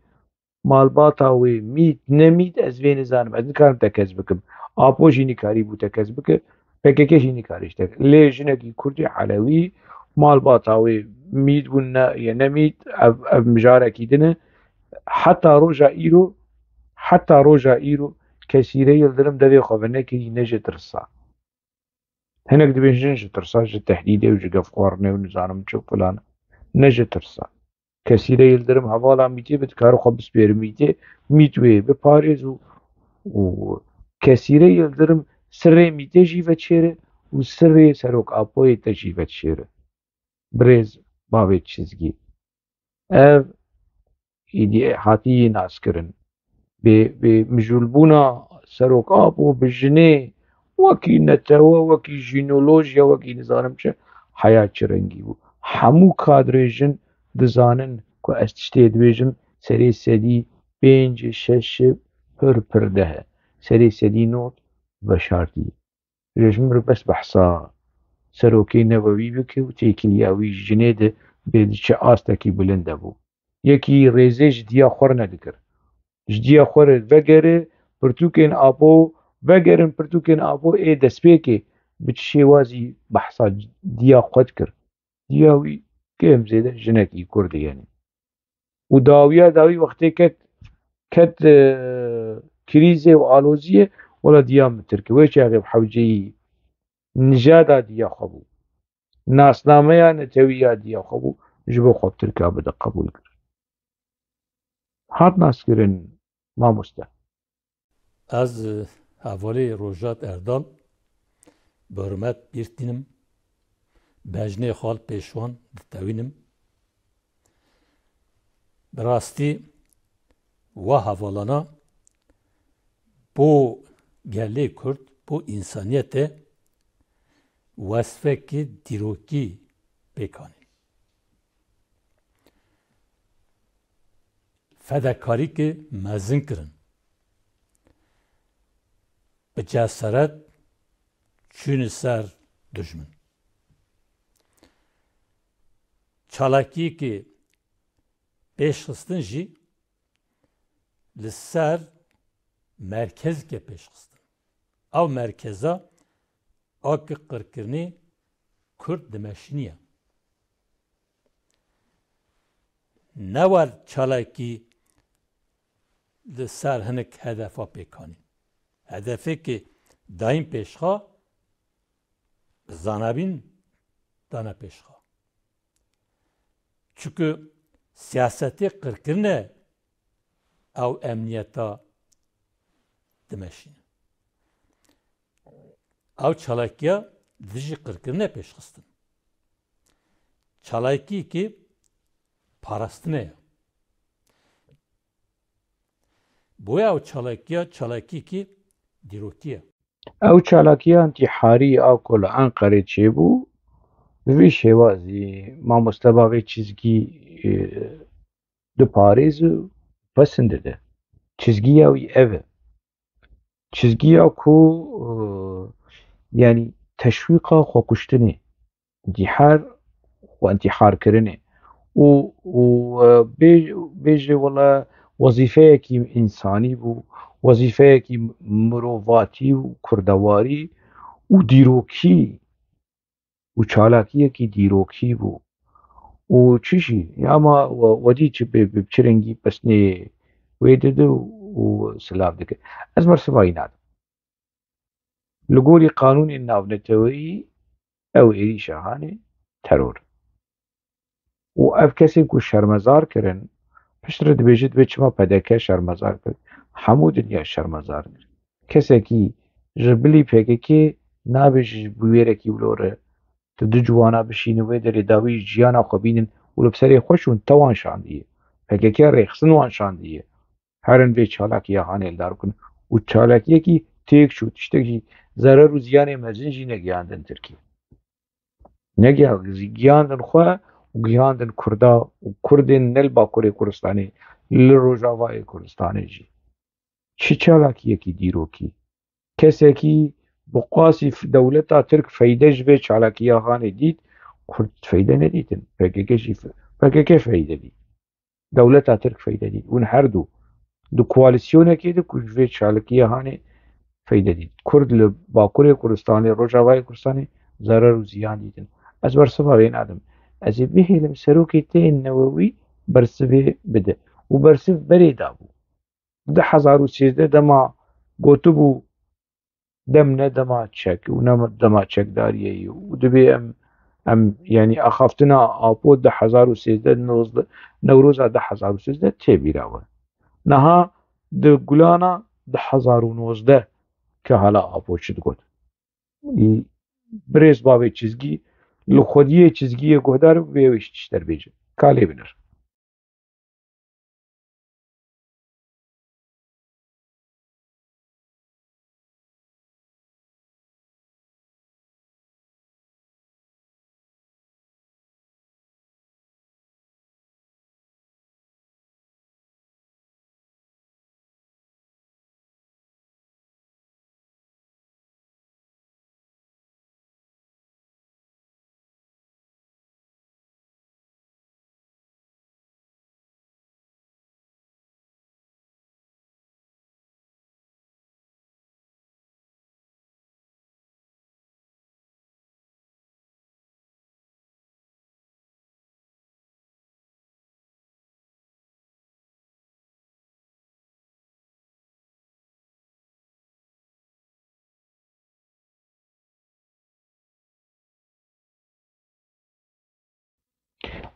Malbata wê mît ne mît ez vê nizanim. Ez nikarim tekez bikim. Apo jî nikarî bû tekez bike. P K K jî nikarî ji tekez. Lê jinekî Kurdî Elewî malbata wê mît bûn ne ye ne mît. Ev, ev mijarekî din e. Heta roja îro, heta roja îro Kesîre Yildirim devê xwe venekirî ne ji tirsa. Hinek dibên jin ji tirsa, ji tehdîdê û ji gefxwarinê û nizanim çi û filan. Ne ji tirsa. Kesîre Yildirim hevala mîtê be, dikare xwe bispêre mîtê, mît wê biparêz û, û Kesîre Yildirim sirrê mîtê jî veçêre û sirrê Serok Apoyê te jî veçêre. Birêz bavê Çizgî. Ev êdî hatî naskirin. Bi, bi mijûlbûna Serok Apo bi jinê wekî netewe, wekî jînolojiya, wekî nizanim çi, heya çi rengî bû. Hemû kadrê jin dizanin ku ez tiştê dibêjim serê sedî pêncî şeş pir pir deh e. Serê sedî not veşartî. Ji min re bes behsa serokê newewî bike û têkiliya wî jinê de bê di çi astekî bilind de bû. Yekî rêzê ji diya xwe re nedikir. Ji diya xwe re vegere pirtûkên Apo, vegerin pirtûkên Apo ê destpêkê bi çi şêwazî behsa diya xwe dikir. Diya wî kêm zêde jinekî Kurd e, yanî. Û dawiya dawî wextê ket, ket, e, krîzê û aloziyê, wela diya min tirk e. Wê çaxê bi hewceyî nijada diya xwe bû. Nasnameya netewî ya diya xwe bû, ji bo xwe bi tirka bide qebûl kir. Hat naskirin mamoste. Ez, e, hevalê Rojat Erdal bi hurmet bîr tînim, bejnê xal pêşwan ditewînim. Bi rastî wa hevalana bo gelê Kurd, bo însaniyetê wesfekî dîrokî pêk anîn. Fedekarîkê mezin kirin. Bi cesaret çûne ser dijmin. Çalakiyekê pêşxistin jî li ser merkezke pêşxistin. Ew merkeza a ki qirkirinê Kurd dimeşîniye. Ne wer çalakî li ser hinek hedefa pêk anîn. Hedefê ki dayîn pêşxa, bi zanabîn dane pêşxa. Çunku siyasetê qirkirine ew emniyeta dimeşîne. Ew çalakiya dijî qirkirine pêşxistin. Çalakiyekî parastine ye. Boya ew çalakiya çalakiyekî dîrokî ye. Ew çalakiya întîharî a ku li Enqerê çêbû, bi vî şêwazî mamoste bavê Çizgî, e, diparêz û pesindide. Çizgiya wî ev e. Çizgiya ku, e, yanî teşwîqa xwekuştinê, întîhar, xwe întîharkirinê û, û, e, bê-, bêje wela wezîfeyekî însanî bû, wezîfeyekî mirovatî û kurdewarî û dîrokî û çalakiyekî dîrokî bû. Û çi jî, ya ma we, we dî çi bi, bi çi rengî pesnê wê dide û silav dike. Ez bersivayî nadim. Li gorî qanûnên navneteweyî ew êrîşa hanê teror. Û ev kesên ku şermezar kirin, piştre dibêje, dibê çima P D K şermezar kir? Hemû dinya şermezar kir. Kesekî ji bilî P K K nabêje ji bûyerekî wilo re. Tu du ciwana bişîne wê derê dawî jiyana xwe bînin û li serê xwe şûn te wan şandiye. P K K rêxistin wan şandiye. Herin vê çalakiya hanê li dar bikin. Û çalakiyekî têk çû, tiştek jî zerer û ziyanê mezin jî negiyandin Tirkî. Negiya-, giyandin xwe û giyandin Kurda û Kurdên ne li Bakurê Kurdistanê, li Rojavayê Kurdistanê jî. Çi çalakiyekî dîrokî? Kesekî bi qasî f-, dewleta Tirk feyde ji vê çalakiya hanê dît, Kurd feyde nedîtin. P K K jî f-, P K K feyde dît. Dewleta Tirk feyde dît. Hûn her du di koalîsyonekê de ku ji vê çalakiya hanê feyde dît. Kurd li Bakurê Kurdistanê, Rojavayê Kurdistanê zerer û ziyan dîtin. Ez bersiva wê nadim. Ez ê bihêlim serokê te yê newewî bersivê bide. Û bersiv berê dabû. Du hezar û sêzdeh dema gotibû, dem ne dema çek û ne dema çekdariyê ye û dibê em, em, yanî axaftina Apo du hezar û sêzdeh, nozdeh, Newroza du hezar û sêzdeh tê bîra we. Niha di Gulana du hezar û nozdeh ke hala Apo çi digot. Birêz bavê çizgî, li xwediyê çizgiyê guhdar bibê, ew ê ji tişt derbêje. Ka lê binir.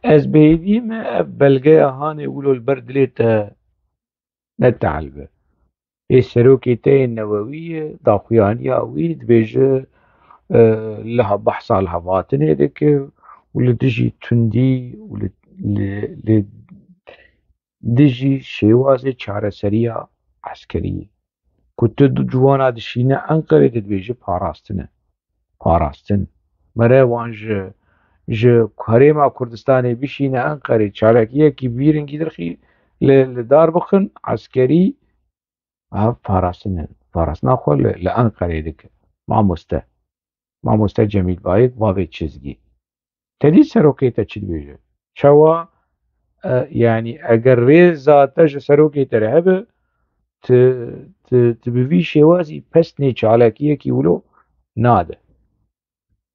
Ez bi hêviyê me ev belgeya hanê wilo li ber dilê te neteelbe. Ê serokê te yê newewî ye, daxuyaniya wî dibêje, e, li ha-, behsa li hevatinê dike û li dijî tundî û li, li, li dijî şêwazê çareseriya eskeriyê. Ku tu du ciwana dişîne Enqerê, dibêje parastin e. Parastin. Mere wan ji, ji Herêma Kurdistanê bişîne Enqerê, çalakiyekî bîringî dirxî li, li dar bixin, eskerî, ev parastin e. Parastina xwe li, li Enqerê dike. Mamoste. Mamoste Cemîl Bayik, bavê çizgî. Te dî serokê te çi dibêje? Çawa, e, yanî eger rêza te ji serokê te re hebe, tu, tu, tu bi vî şêwazî pesnê çalakiyekî wilo nade.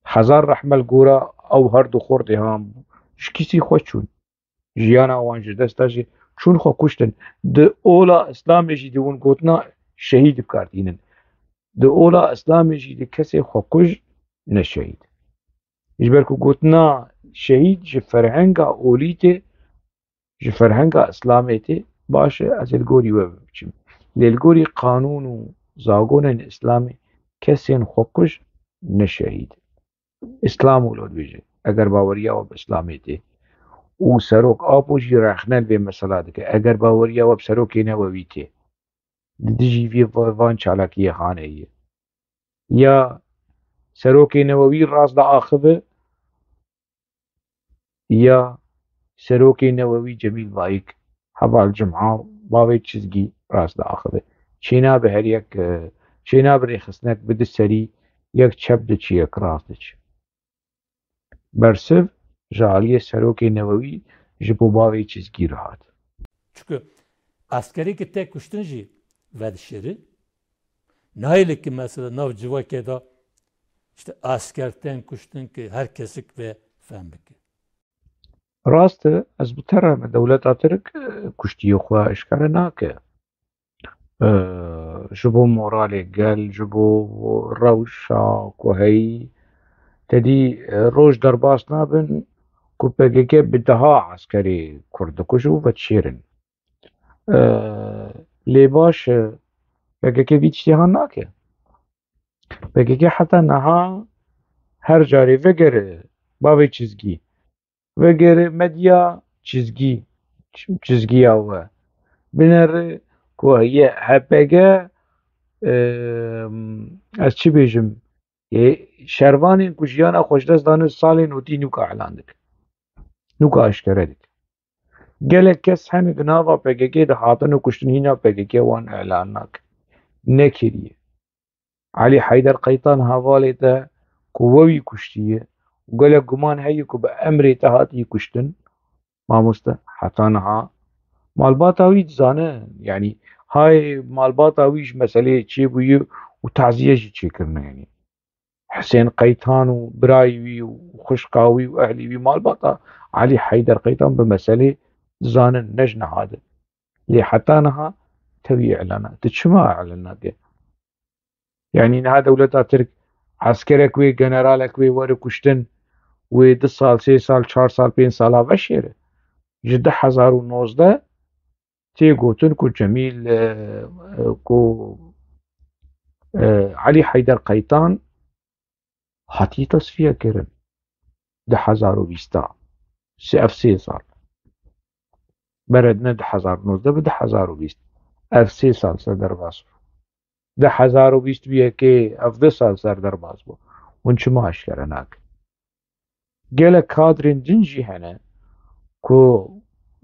Hezar rehme li gora ew her du xortê han ji kîsî xwe çûn. Jiyana wan ji dest da jî çûn xwe kuştin. Di ola Îslamê jî di hûn gotina şehîd bi kar tînin. Di ola Îslamê jî di kesê xwe kuj ne şehîd. Ji ber ku gotina şehîd ji ferhenga olî tê, ji ferhenga Îslamê tê, baş e, ez ê li gorî we biçim. Lê li gorî qanûn û zagonên Îslamê kesên xwekuj ne şehîd. Îslam wilo dibêje, eger baweriya we bi Îslamê tê û serok Apo jî rexne li vê mesela dike, eger baweriya we bi serokê newewî tê, di dijî vê va-, van çalakiyê hanê ye. Ya serokê newewî rast diaxive, ya serokê newewî Cemîl Bayik, heval Cuma, bavê çizgî rast diaxive. Çênabe her yek, e, çênabe rêxistinek bi du serî, yek çep diçi, yek rast diçi. Bersiv ji aliyê serokê newewî ji bo bavê çizgî re hat. Çunku eskerî ki tê kuştin jî vedişêri. Nayê li ki mesela nav civakê de işte esker tên kuştin ki her kesik vê fehm bike. Rast e, ez bi te re me, dewleta Tirk, e, kuştiyê xwe eşkere nake. E, ji bo moralê gel, ji bo rewşa ku heyî, te dî, e, roj derbas nabin ku P K K bi deha eskerê Kurd dikuje û vedişêrin. E, lê baş e, P K K vî tiştê han nake. P K K heta niha her carê vegere bavê çizgî. Vegere medya çizgî, çizgiya we. Binere ku ye H P G, e, ez çi bêjim, e, şervanên ku jiyana xwe ji dest dane salên notî nûka elan dikin. Nûka eşkere dikin. Gelek kes hene di nava P K K de hatine kuştin, hîna P K K wan elan nakin. Nekiriye. Elî Heyder Qeytan hevalê te ku we wî kuştiye û gelek guman heye ku bi emrê te hatiye kuştin, mamoste, heta niha malbata wî dizane, yanî hay malbata wî ji meseleyê çêbûye û taziye jî çêkirine, yanî Hisên Qeytan û birayê wî û xwişka wî û ehlî wî, malbata Elî Heyder Qeytan bi meselê dizanin, ne ji niha de. Lê heta niha tevî îlan nake. Tu çima îlan nake? Yanî niha dewleta Tirk eskerek wê, generalek wê were kuştin, wê du sal, sê sal, çar sal, pênc sala veşêre. Ji du hezar û nozdeh tê gotin ku Cemîl, e, e, ku, e, Elî Heyder Qeytan hatiye tesfiye kirin. Du hezar û bîst a. Sê, ev sê sal. Beredine du hezar û nozdeh bi du hezar û bîst. Ev sê sal ser derbas bû. Du hezar û bîst û yekê, ev du sal ser derbas bû. Hûn çima eşkere nakin? Gelek kadrên din jî hene ku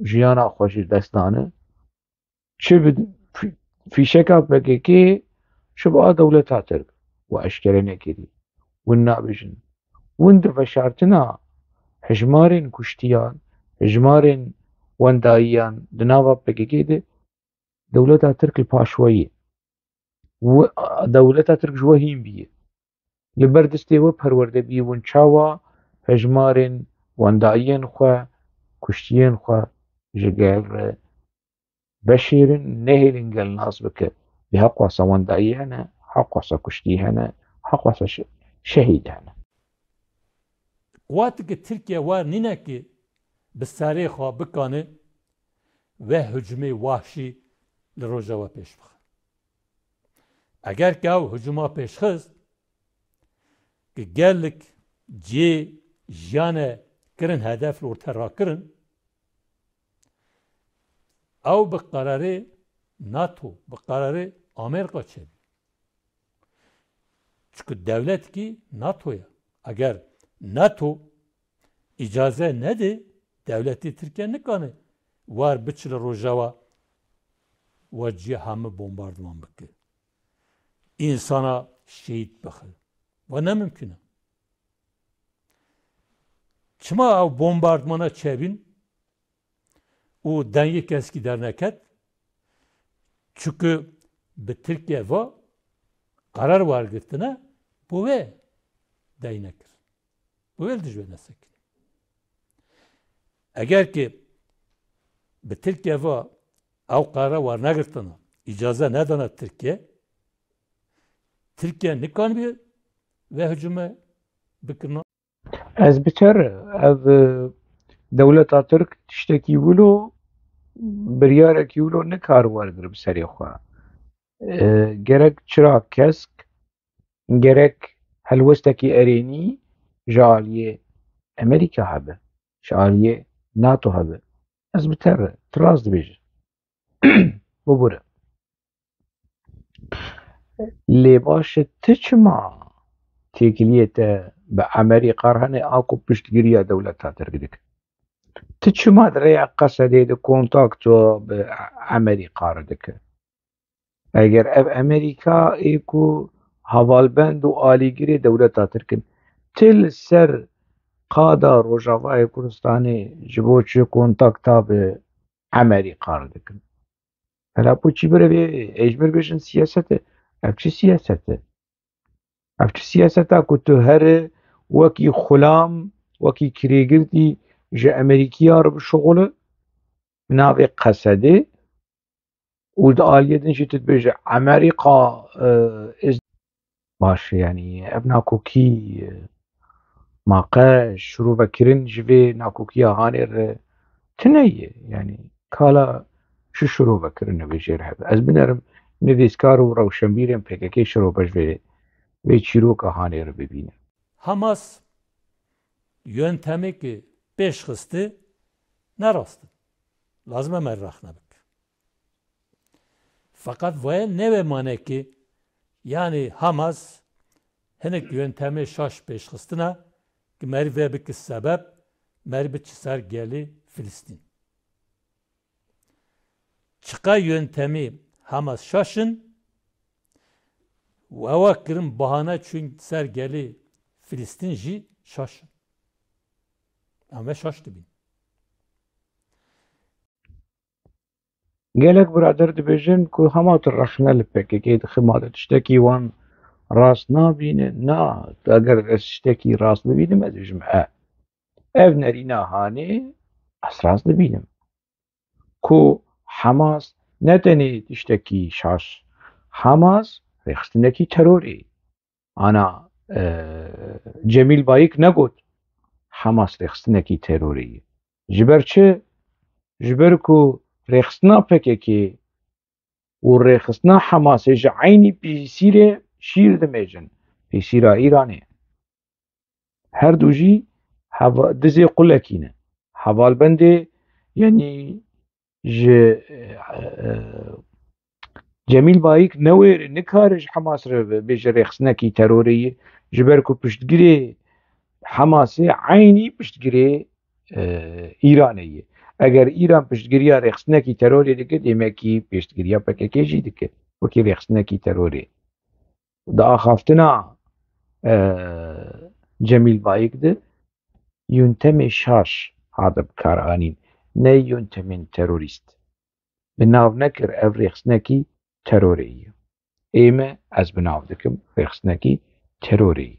jiyana xwe ji dest dane. Çi bi fî-, fîşeka P K K, çi bi a dewleta Tirk, we eşkere nekirî. Win nabêjin. Win di veşartina hejmarên kuştiyan, hejmarên wendayiyan di nava P K K de dewleta Tirk li paş we ye. Wi-, dewleta Tirk ji we hîn bîye. Li ber destê we perwerde bîye, win çawa hejmarên wendayiyên xwe, kuştiyên xwe ji gel re veşêrin, nehêlin gel nas bike. Lê heqwasa wendayî hene, heqwasa kuştî hene, heqwasa şe-, şehîd hene. Quweteke Tirkiye wer nîne ki bi serê xwe bikane ve hicumê wahşî li Rojava pêş bixe. Eger ki ew hicuma pêş xist, ki gelek cihê jiyane kirin hedef, li orte rakirin, ew bi qerarê NATO, bi qerarê Amerîka çêbû. Çunku dewletkî NATO ye. Eger NATO îcaze nede, dewletê Tirkiye nikane war biçe li Rojava we cihê hemû bombardiman bike. Însana şehîd bixe. Ve ne mimkun e. Çima ew bombardmana çêbîn û dengê keskî derneket? Çunku bi Tirkiye ve qerar wergirtine bo wê dey nekir. Bo wê li dijwê nesekinî. Eger ki bi Tirkiye ve ew qerara wernegirtina, îcaze nedana Tirkiye, Tirkiye nikanibî ve hicûme bikirina. Ez bi te re, ev, e, dewleta Tirk tiştekî wilo, biryarekî wilo nikar wergir bi serê xwe. E, gerek çira kesk, gerek helwestekî erênî ji aliyê Amerîka hebe, ji aliyê NATO hebe. Ez bi te re, tu rast dibêjî. Bibûre. Lê baş e, tu çima têkiliyê te bi Amerîka re hene a ku piştgiriya dewleta Tirk dike? Tu çima di rêya Qesedê de kontakto bi Amerîka re dike? Eger ev Amerîka ê ku hevalbend û alîgirê dewleta Tirk in, tu li ser qada Rojavayê Kurdistanê ji bo çi kontakta bi Amerîka re dikin? Hela bo çî bire vê ê ji mir bêjin siyaset e? Ev çi siyaset e? Ev çi siyaseta ku tu here wekî xulam, wekî kirêgirtî ji Amerîkiya re bişuxule? Bi navê Qesedê û di aliyê din jî tu dibêje Amerîka, e, ez Baş e, yanî ev nakokî, e, ma qe şirovekirin ji vê nakokiya hanê re tune ye. Yanî kala çi şirovekirin e vê jê re hebe? Ez binerim nivîskar û rewşenbîrên P K K şirove ji vê, vê çîroka hanê re bibîne. Hamas yöntemê ki pêş xistî ne rast in. Lazim e me rexne bik. Feqet vaya newê mane ki, yanî Hamas hinek yöntemê şaş pêşxistina ki merî vê biki sebeb, merî biçi ser gelî Filistîn. Çiqa yöntemî Hamas şaş in û ewa kirin bahane çûn ser gelî Filistîn jî şaş in. Em vê şaş dibîn. Gelek birader dibêjin ku hema tu rexne li P K K dixî, ma tu tiştekî wan rast nabîne. Na, tu eger ez tiştekî rast bibînim, ez dibêjim e. Ev nerîna hanê ez rast dibînim. Ku Hamas ne tenê tiştekî şaş, Hamas rêxistinekî terorê. Ana, e, Cemîl Bayik negot Hamas rêxistinekî terorê ye. Ji ber çi? Ji ber ku rêxistina P K K û rêxistina Hamasê ji eynî pîsîrê şîr dimêjin. Pîsîra Îranê. Her du jî heva-, dizê qulekî ne. Hevalbendê, yanî ji, e, e, Cemîl Bayik newêre, nikare ji Hamas re bêje rêxistinekî terorê ye, ji ber ku piştgirê Hamasê eynî piştgirê, e, Îranê ye. Eger Îran piştgiriya rêxistinekî terorê dike, demekî piştgiriya P K K jî dike wekî rêxistinekî terorê. Di axaftina, e, Cemîl Bayik de yöntemê şaş hate bikaranîn, ne yöntemên terorîst. Bi nav nekir ev rêxistinekî terorê ye. Ê me, ez bi nav dikim, rêxistinekî terorê ye.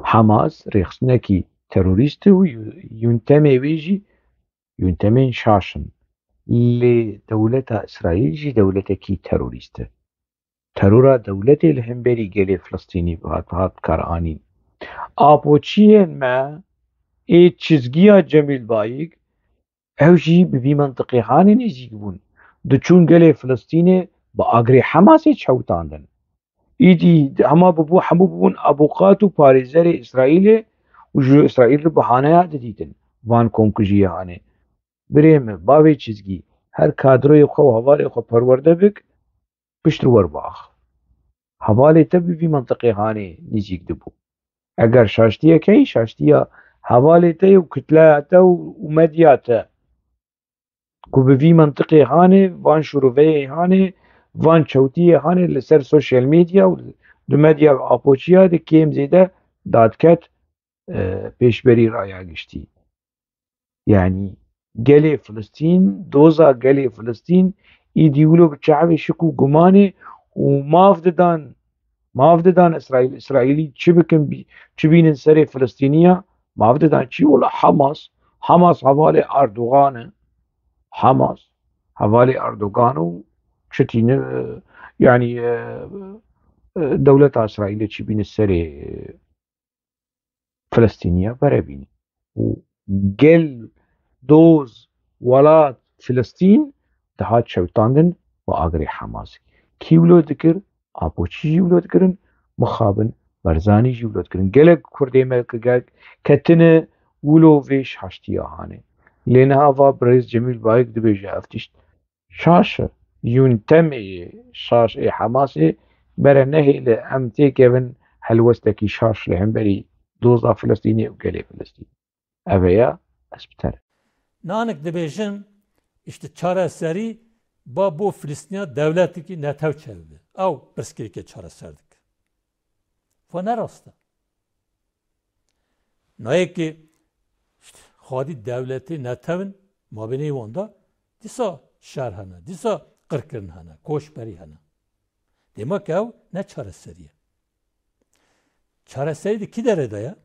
Hamas rêxistinekî terorîst e û yöntemê wê jî yöntemên şaş in. Lê dewleta Îsraîl jî dewletekî terorîst e. Terora dewletê li hemberî gelê Filistînî hat, hat bikaranîn. Apoçiyên me ê çizgiya Cemîl Bayik, ew jî bi vî mentiqê hanê nêzîk bûn. Diçûn gelê Filistînê bi agirê Hamasê çewtandin. Îdî hema bibû, hemû bibûn abuqat û parêzerê Îsraîlê û ji Îsraîl re bihaneya didîtin van komkujiyê hanê. Birê min, bavê çizgî, her kadroyê xwe û hevalê xwe perwerde bik, pişt li wer biax. Hevalê te bi vî mentiqê hanê nêzîk dibû. Eger şaştiyek heyî, şaştiya hevalê te ye û kitleya te û, û medya te. Ku bi vî mentiqê hanê, van şûroveyê hanê, van çewtiyê hanê li ser sosyal medya û di medya apoçiya de kêm zêde dadket, e, pêşberî raya giştî. Yanî gelê Filistîn, doza gelê Filistîn, îdî wilo bi çavê şik û gumanê û mav didan, mav didan Îsraîl, Îsraîlî çi bikin, bî-, çi bînin serê Filistîniya, mav didan çi? Wela Hamas, Hamas hevalê Erdogan e. Hamas hevalê Erdogan û çi tîne, e, yanî, e, e, dewleta Îsraîlê çi bîne serê, e, Filistîniya berebînî. Û gel, doz, welat Filistîn dihat çewtandin bi agirê Hamasê. Kî wilo dikir? Apoçî jî wilo dikirin, mixabin Barzanî jî wilo dikirin. Gelek Kurdê me ke-, ketine wilo vê şaştiya hanê. Lê niha va birêz Cemîl Bayik dibêje ev tişt şaş e. Yûntemê şaş ê Hamasê bere nehêle em têkevin helwestekî şaş li hemberî doza Filistînê û gelê Filistîn. Ev e ya ez bi te re. Nanik dibêjin, işte çareserî ba bo Filistîniya dewletekî netew çevibe. Ew pirsgirêkê çareser dike. Va ne rast e. Nayê ki işte xwedî dewletê netew in, mabênê wan de dîsa şer hene, dîsa qirkirin hene, koçberî hene. Dema ki ew ne çareserî ye. Çareserî di kî derê de ye?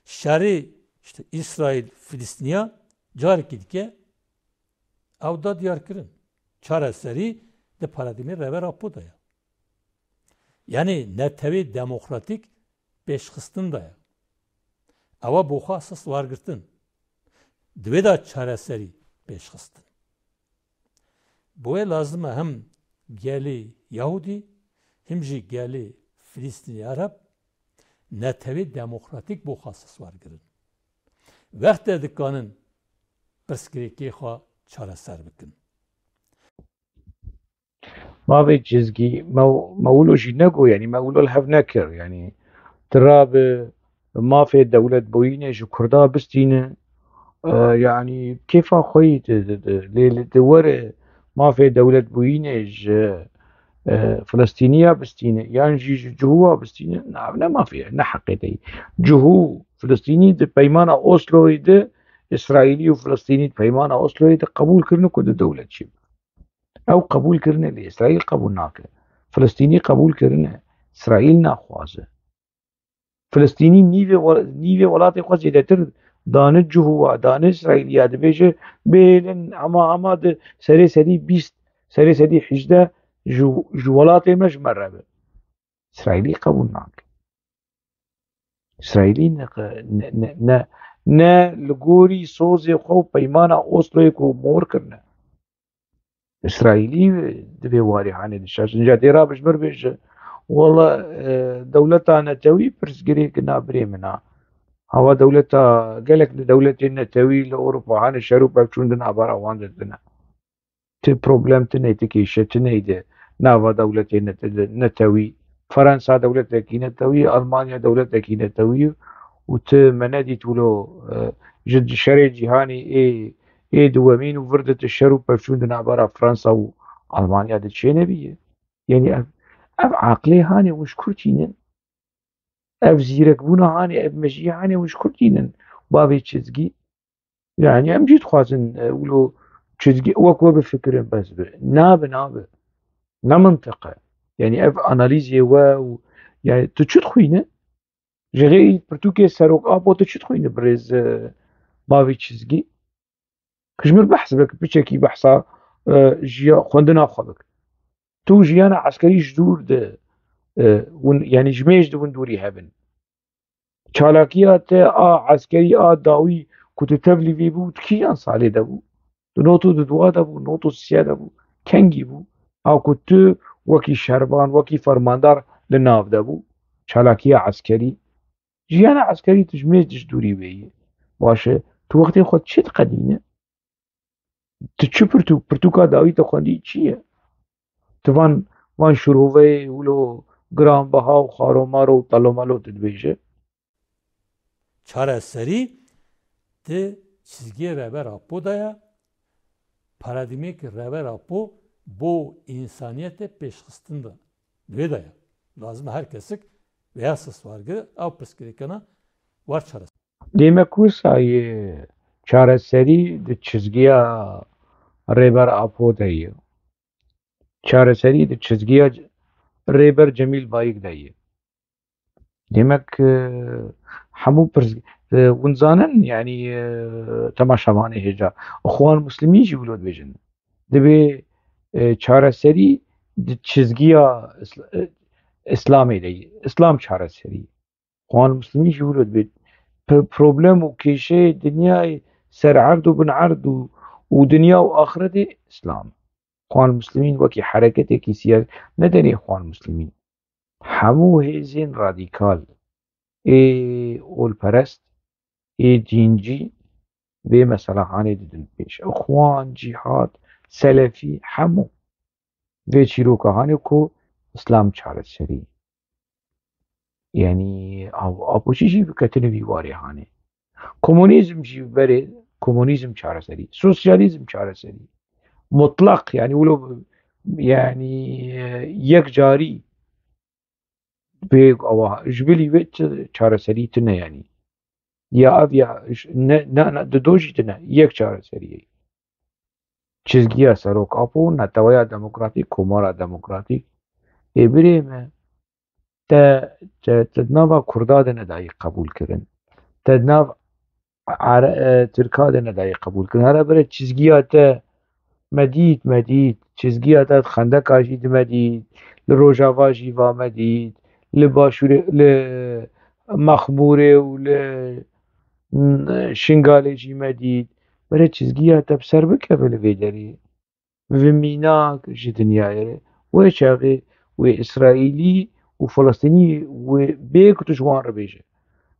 Şerê işte Îsraîl, Filistîniya carekî dike ew da diyarkirin. Çareserî di paradîmê Rêber Apo de ye. Yanî netewê demokratîk pêşxistin de ye. Ewa bo xwe esas wergirtin. Di wê de çareserî pêşxistin. Bo wê lazim e him gelê Yahûdî, him jî gelê Filistînî Ereb netewê demokratîk bo xwe siswargirin. Wextê dikanin pirsgirêkê xwe çareser bikin. Mavê cizgî me, me wilo jî nego, yanî me wilo li hev nekir. Yanî tu rabe mafê dewletbûyînê ji Kurda bistîne, e, yanî kêfa xwe yî di, di, di, lê li di were mafê dewletbûyînê ji, e, Filistîniya bistîne, yan jî ji cihûwa bistîne, na, ev ne mafê ye, ne heqê te yî. Cihû Filistînî di peymana Osloyê de, Îsraîlî û Filistînî di peymana Osloyê de qebûl kirine ku di dewlet jî. Ew qebûl kirine lê Îsraîl qebûl nake. Filistînî qebûl kirine. Îsraîl naxwaze. Filistînî nîvê we-, nîvê welatê xwe zêdetir dane cihûwa, dane Îsraîliya, dibêje bêlin hema hema di serê sedî bîst, serê sedî hejdeh ji, ji welatê me ji me re be. Îsraîlî qebûl nake. Îsraîlî ne, ne, ne, ne, ne li gorî sozê xwe û peymana Osloyê ku mor kirine. Îsraîlî di vê warê hanê dişaşin. Ca tê rabij mir bêje, wala, e, dewleta netewî pirsgirêk na birê min a. Hava dewleta, gelek li dewletên netewî li Ewropa hanê şer û pevçûn di navbera wan de dine. Ti problem, ti ney, ti kêşe, ti ney di nava dewletê net-, netewî. Fransa dewletekî netewî, Almanya dewletekî netewî û ti me nedît wilo, e, ji şerê cîhanî ê, ê duwemîn û vir de ti şer û pevçûn di navbera Fransa û Almanya de çênebîye. Yanî ev, ev aqilê hanê hûn ji kur tînin? Ev zîrekbûna hanê, ev mejiyê hanê hûn ji kur tînin? Bavê çizgî. Yanî em jî dixwazin, e, wilo çizgî wek we bifikirin bes bi. Nabe, nabe. Ne mintiq e. Yanî ev analîzê we û, yanî tu çi dixwîne? Ji xêrî pirtûkê Serok Apo tu çi dixwîne birêz, e, bavê çizgî? Ji min behs bik, piçekî behsa, e, jiya xwendina xwe bik. Tu jiyana eskerî ji dûr di, e, win, yanî ji mêj di win dûrî hebin. Çalakiya te a eskerî a dawî ku tu tevlî vê bû, di kîjan salê de bû? Di not û di dua de bû, not û sisiya de bû, kengî bû? A ku tu wekî şervan, wekî fermandar li nav de bû, çalakiya eskerî. Jiyana eskerî tu ji mêj dij dûrî wê yî. Baş e, tu wextê xwe çi diqedîne? Tu çi pirtûk, pirtûka dawî te xwendî çi ye? Tu van, van şiroveyê wilo giranbiha û xaromaro û telomelo tu dibêje? Çareserî di çizgiyê Rêber Apo de ye. Paradîmêkê Rêber Apo bo însaniyetê pêşxistin de. Di wê de ye. Lazim e her kesik vêya siswargir ew pirsgirêkana war çareser. Demek wisa ye, çareserî di çizgiya Rêber Apo de ye. Çareserî di çizgiya Rêber Cemîl Bayik de ye. Demek, e, hemû pirs-, e, hûn zanin, yanî, e, temaşevanê hêja. Xwan Muslimî jî wilo dibêjin. Divê, e, çareserî di çizgiya Îsl-, e, Îslamê de ye. Îslam çareserî. Xwan Muslimî jî wilo dibê. P-, problem û kêşeyê dinyayê ser erd û bin erd û, û dinya û axiretê Îslam. Xwan Muslimîn wekî hereketekî siyasî, ne tenê Xwan Muslimîn, hemû hêzên radîkal ê olperest, ê dîncî vê mesela hanê didin pêş. Xwan, cîhad, selefî, hemû vê çîroka hanê ku Îslam çareserî. Yanî, av-, Apoçî jî biketine vî warê hanê. Komunîzm jî berê, komunîzm çareserî. Sosyalîzm çareserî. Mutlaq, yanî, wilo, yanî, yek carî bê awa, ji bilî wê çi çareserî tune, yanî. Ya ev ya, ş-, ne, ne, ne, dido jî tune, yek çareserî ye. Çizgiya Serok Apo, neteweya demokratîk, komara demokratîk. Ê birê me, te, te, te di nava Kurda de nedayî qebûl kirin. Te di nav Are-, e, Tirka de nedayî qebûl kirin. Here bire çizgiya te me dît, me dît. Çizgiya te di Xendeka jî di me dît. Li Rojava jî va me dît. Li Başûrê, li Mexmûrê û li, n-, Şingalê jî me dît. Bire çizgiya te bi ser bikeve li vê derê. Bi vî mînak ji dinyayê re. Wê çaxê wê Îsraîlî û Filistînî wê bê ku tu ji wan re bêje.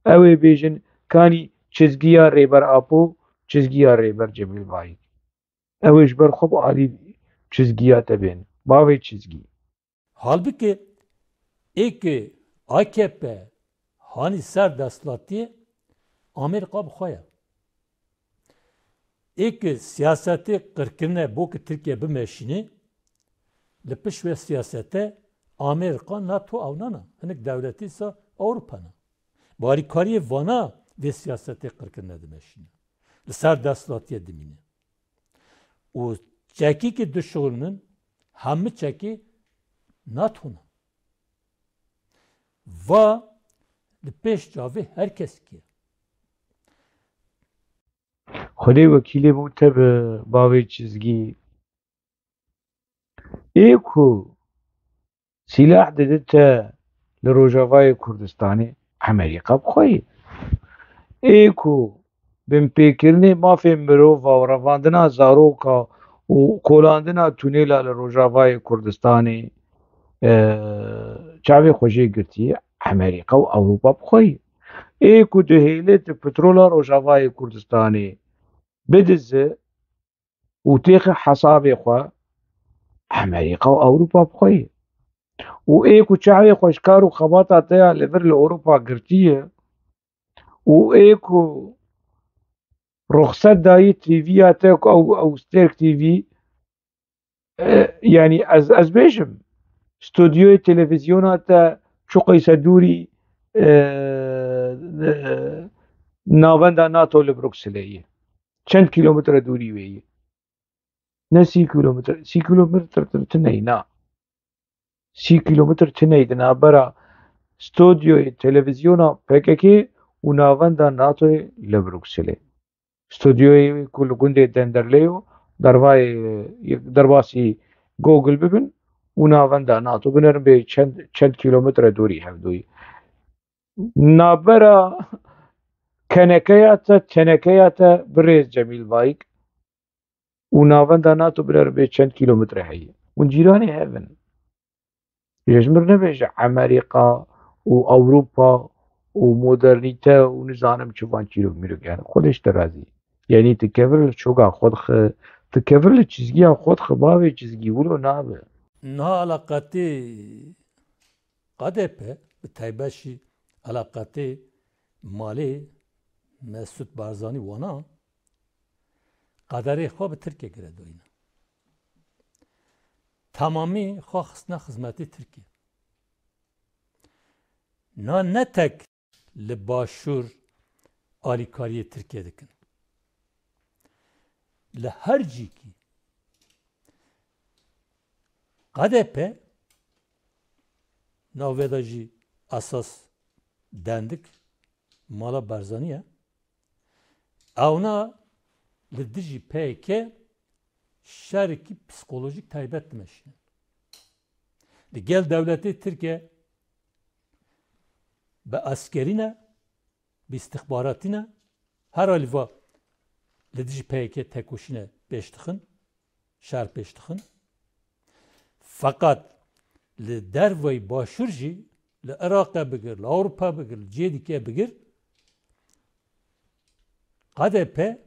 Ew ê bêjin, kanî çizgiya Rêber Apo, çizgiya Rêber Cemîl Bayik. Ew ê ji ber xwe bi alî çizgiya te bên. Bavê çizgî. Halbike ê ke A K P hanî ser desthilatiyê, Amerîka bi xwe ye. Ê ke siyasetê qirkirine bo ke Tirkiye bimeşîne, li pişt wê siyasete Amerîka, NATO, ewna ne. Hinek dewletê sa Ewropa ne. Bi alîkariyê vana vê siyasetê qirkirine dimeşîne. Li ser desthilatiyê dimîne. Û çekî ke dişuxulinin, hemû çekî NATO ne. Va li pêş çavê her kesekî ye. Xwedê wekîlê bo te bi bavê çizgî. Ê ku sîlah dide te li Rojavayê Kurdistanê, Amerîka bi xwe ye. Ê ku binpêkirinê mafê mirova û revandina zaroka û kolandina tunêla li Rojavayê Kurdistanê, e, çavê xwe jê girtiye, Amerîka û Ewropa bi xwe ye. Ê ku dihêle tu petrola Rojavayê Kurdistanê bidize, û têxe hesabê xwe, Amerîka û Ewropa bi xwe ye. Û ê ku çavê xwe ji kar û xebata te ya li vir li Ewropa girtiye û ê ku ruxset dayî T V'ya te ku ew, ew Stêrk T V, e, yanî ez, ez bêjim, stûdyoyê televîzyona te çi qeyse dûrî, e, e, navenda NATO li Brukselê ye. Çend kîlometre dûrî wê ye? Ne sî kîlometre, sî kîlometre tu neyê, na. Sî kîlometre tu neyê di navbera stûdyoyê televîzyona P K K û navenda NATOyê li Brukselê. Stûdyoyê ku li gundê Denderleyo, dervayê, derbasî Google bibin û navenda NATO binerin bê çend, çend kîlometre dûrî hevdûyî. Navbera kenekeya te, tenekeya te birêz Cemîl Bayik û navenda NATO binerin bê çend kîlometre heye. Hûn cîranê hev in. Ji min re nebêje Amerîka û Ewropa û modernîte û nizanim çi van çîrok mîrok, yani Xwedê ji te razî. Yani tu kevir li çoka xwe dixe, tu kevir li çizgiya xwe dixe, bavê çizgî wilo nabe. Niha eleqetê K D P, bi taybet jî eleqetê malê Mesûd Barzanî wana, qederê xwe bi Tirkiye girêdayî ne. Temamî xwe xistine xizmetê Tirkiye. Na ne tek li Başûr alîkariyê Tirkiye dikin. Li her cîkî K D P, navê de jî esas dendik mala Barzanî ye. Ewna li dijî P Y K şerekî psîkolojîk taybet dimeşînin. Li gel dewletê Tirkiye bi eskerî ne, bi îstixbaratî ne, her alî va li dijî P Y K tekoşîne pêş dixin, şer pêş dixin. Feqet li derveyî Başûr jî, li Iraqê bigir, li Ewropa bigir, li cihê dîkê bigir, K D P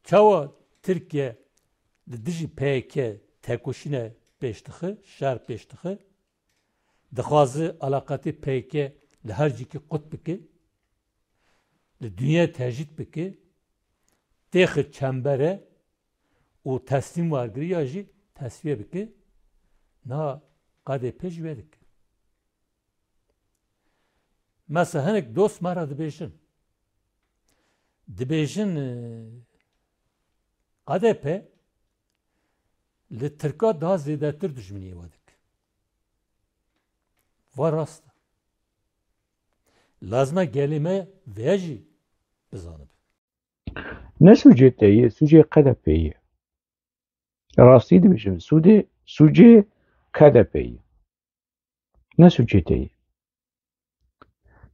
çawa Tirkiye li dijî P Y K tekoşîne pêş dixe, şer pêş dixe, dixwaze eleqetê P Y K li her cîkî qut bike, li dinyê tecrîd bike, têxe çembere û teslîm wergiriya jî tesfiye bike, niha K D P jî wê dike. Mesela hinek dost me re dibêjin. Dibêjin, e, K D P li Tirka daha zêdetir dijminiyê we dike. Va rast e. Lazim e gelê me vê jî bizanibe. Ne sûcê te ye, sûcê K D P ye. Rastî dibêjim, sûdê, sûcê K D P ye. Ne sûcê te ye.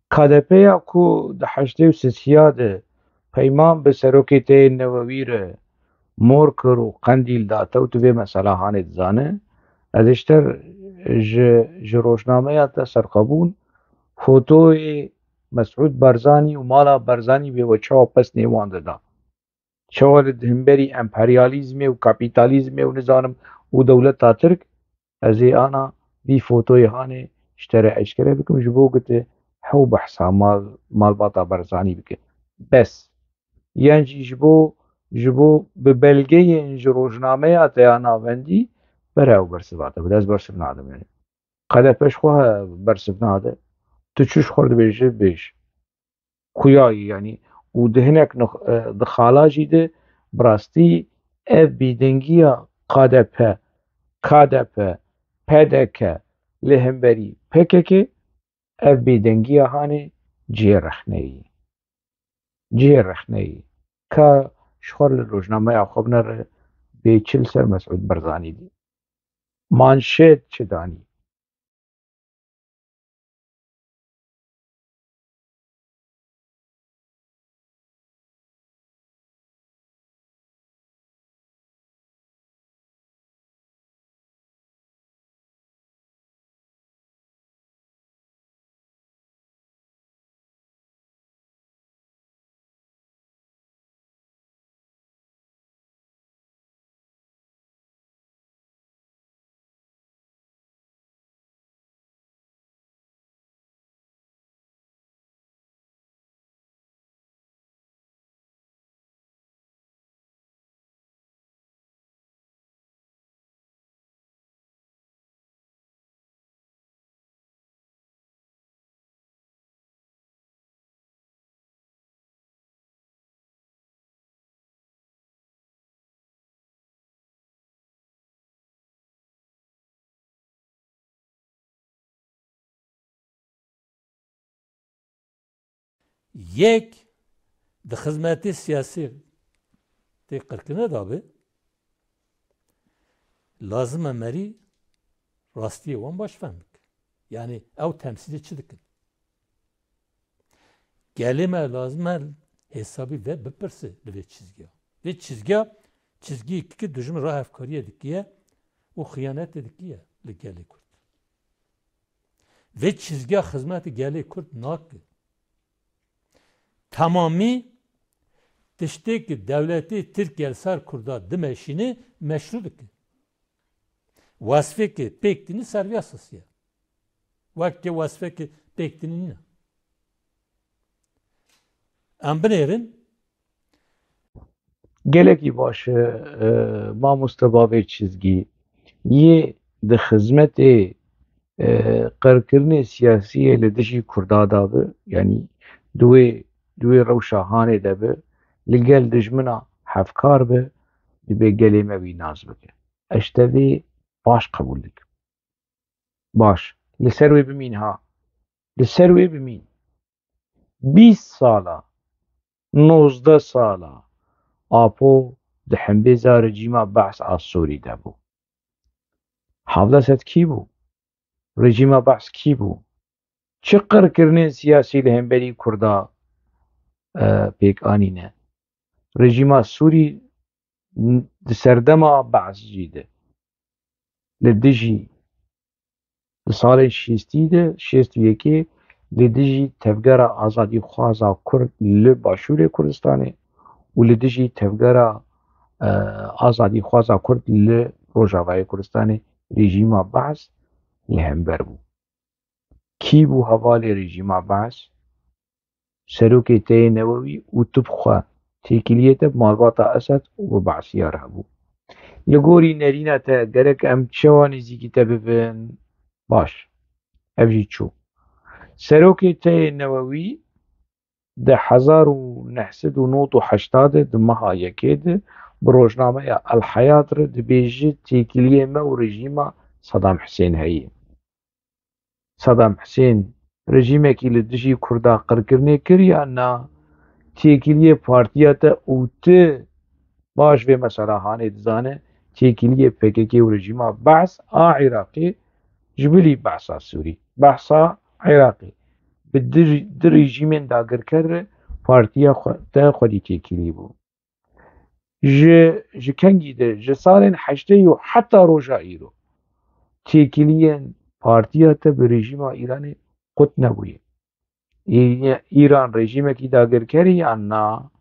K D P ya ku di heştê û sisiya de peyman bi serokê te yê newewî re mor kir û qendîl date û tu vê mesela hanê dizane, ez ê ji te Ji, ji rojnameya te serxwebûn, fotoyê Mesûd Barzanî û mala Barzanî bê we çawa pesnê wan dida? Çawa li hemberî emperyalîzmê û kapîtalîzmê û nizanim û dewleta Tirk, ez ê ana vî fotoyê hanê ji te re eşkere bikim, ji bo ku tu hew behsa mal, malbata Barzanî bike. Bes. Yan jî ji bo, ji bo bi belgeyên ji rojnameya te ya navendî bere ew bersiva te bide. Ez bersiv nadim yani. K D P ji xwe bersiv nade. Tu çi ji xwe dibêjî, bêj. Xuya yî, yanî, û di hinek nix-, e, di xala jî de bi rastî ev bêdengiya K D P, K D P, P D K li hemberî P K K, ev bêdengiya hanê cihê rexneyê ye. Cihê rexneyê ye. Ka ji xwe li rojnameya xwe binere, bê çi li ser Mesûd Barzanî dî. Manşet çi danî? Yek di xizmetê siyasî tê qirkirine de be, lazim e merî rastiyê wan baş fehm bike. Yanî ew temsîlê çi dikin? Gelê me lazim e hesabî ve bipirse li vê çizgiya. Vê çizgiya, çizgiyek ki dijmin re hevkariyê dikiye û xiyanetê dikiye li gelê Kurd. Vê çizgiya xizmetê gelê Kurd nake. Temamî tiştê ki dewletê Tirk gel ser Kurda dimeşîne meşrû dike. Wesfê ki pêk tînî serviya sosiye. Wek ke wesfê ki pêk tînî nîne. Em binêrin. Gelekî baş e, e, mamoste bavê çizgî. Yê di xizmetê, e, qirkirinê siyasî yê li dijî Kurda de bi, yanî di wê, di wê rewşa hanê de bi, li gel dijmina hevkar bi, dibê gelê me wî nas bike. Ez ji te vê baş qebûl dikim. Baş. Li ser wê bimîn ha. Li ser wê bimîn. Bîst sala, nozdeh sala Apo di hembêza rejîma Be's a Sûrî de bû. Havdeh sed kî bû? Rejîma Be's kî bû? Çi qirkirinên siyasî li hemberî Kurda, e, pêk anîne? Rejîma Sûrî di serdema Be's jî de li dijî, di salên şêstî de, şêst û yekê, li dijî tevgera azadîxwaza Kurd li Başûrê Kurdistanê û li dijî tevgera, e, azadîxwaza Kurd li Rojavayê Kurdistanê rejîma Be's li hember bû. Kî bû hevalê rejîma Be's? Serokê T Y Newewî û tu bi xwe têkiliyê te bi malbata Esed û bi Be'siya re hebû. Li gorî nerîna te gerek em çawa nêzîkî te bibin? Baş. Ev jî çû. Serokê T Y Newewî di hezar û neh sed û nod û heştê de di meha yekê de bi rojnameya El Heyat re dibêje têkiliyê me û rejîma Sedam Hisên heye. Sedam Hisên rejîmekî li dijî Kurda qirkirinê kir yan na? Têkiliyê partiya te û tu baş vê mesela hanê dizane, têkiliyê P K K û rejîma Be's a Iraqê ji bilî Be's a Sûrî, Be's a Iraqê bi di, di rejîmên dagirker re partiya xwe, te xwedî têkilî bû. Ji, ji kengî de, ji salên heştê û heta roja îro, têkiliyên partiya te bi rejîma Îranê qut nebûye. Î-, Îran rejîmekî dagirkerî yan na?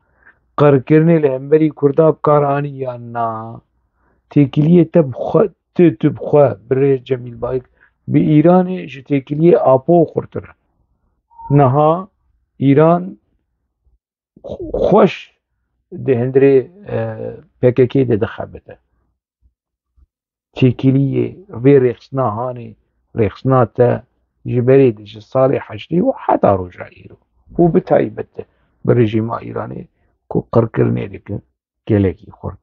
Qirkirinê li hemberî Kurda bi kar anî yan na? Têkiliyê te bi xwe, tu, tu bi xwe, birêz Cemîl Bayik, bi Îranê ji têkiliyê Apo xurtir e. Niha Îran xweş di hundirê, e, P K K de dixebite. Têkiliyê vê rêxistina hanê, rêxistina te ji berê de, ji salê heştê û heta roja îro û bi taybet de bi rejîma Îranê ku qirkirinê dikin gelekî xurt.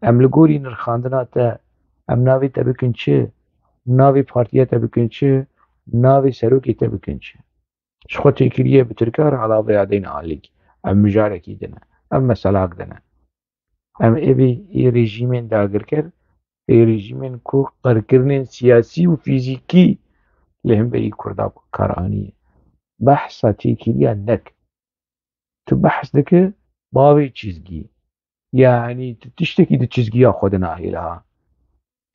Em li gorî nirxandina te, em navê te bikin çi, navê partiya te bikin çi, navê serokê te bikin çi? Ji xwe têkiliyê bi Tirka re, ala vêya deyne alîk. Ev mijarekî din e. Ev meselak din e. Em ê vê ê rejîmên dagirker, ê rejîmên ku qirkirinên siyasî û fîzîkî li hemberî Kurda kar aniye. Behsa têkiliya nek. Tu behs dike bavê çizgî. Yani tu tiştekî di çizgiya xwe de nahêle ha.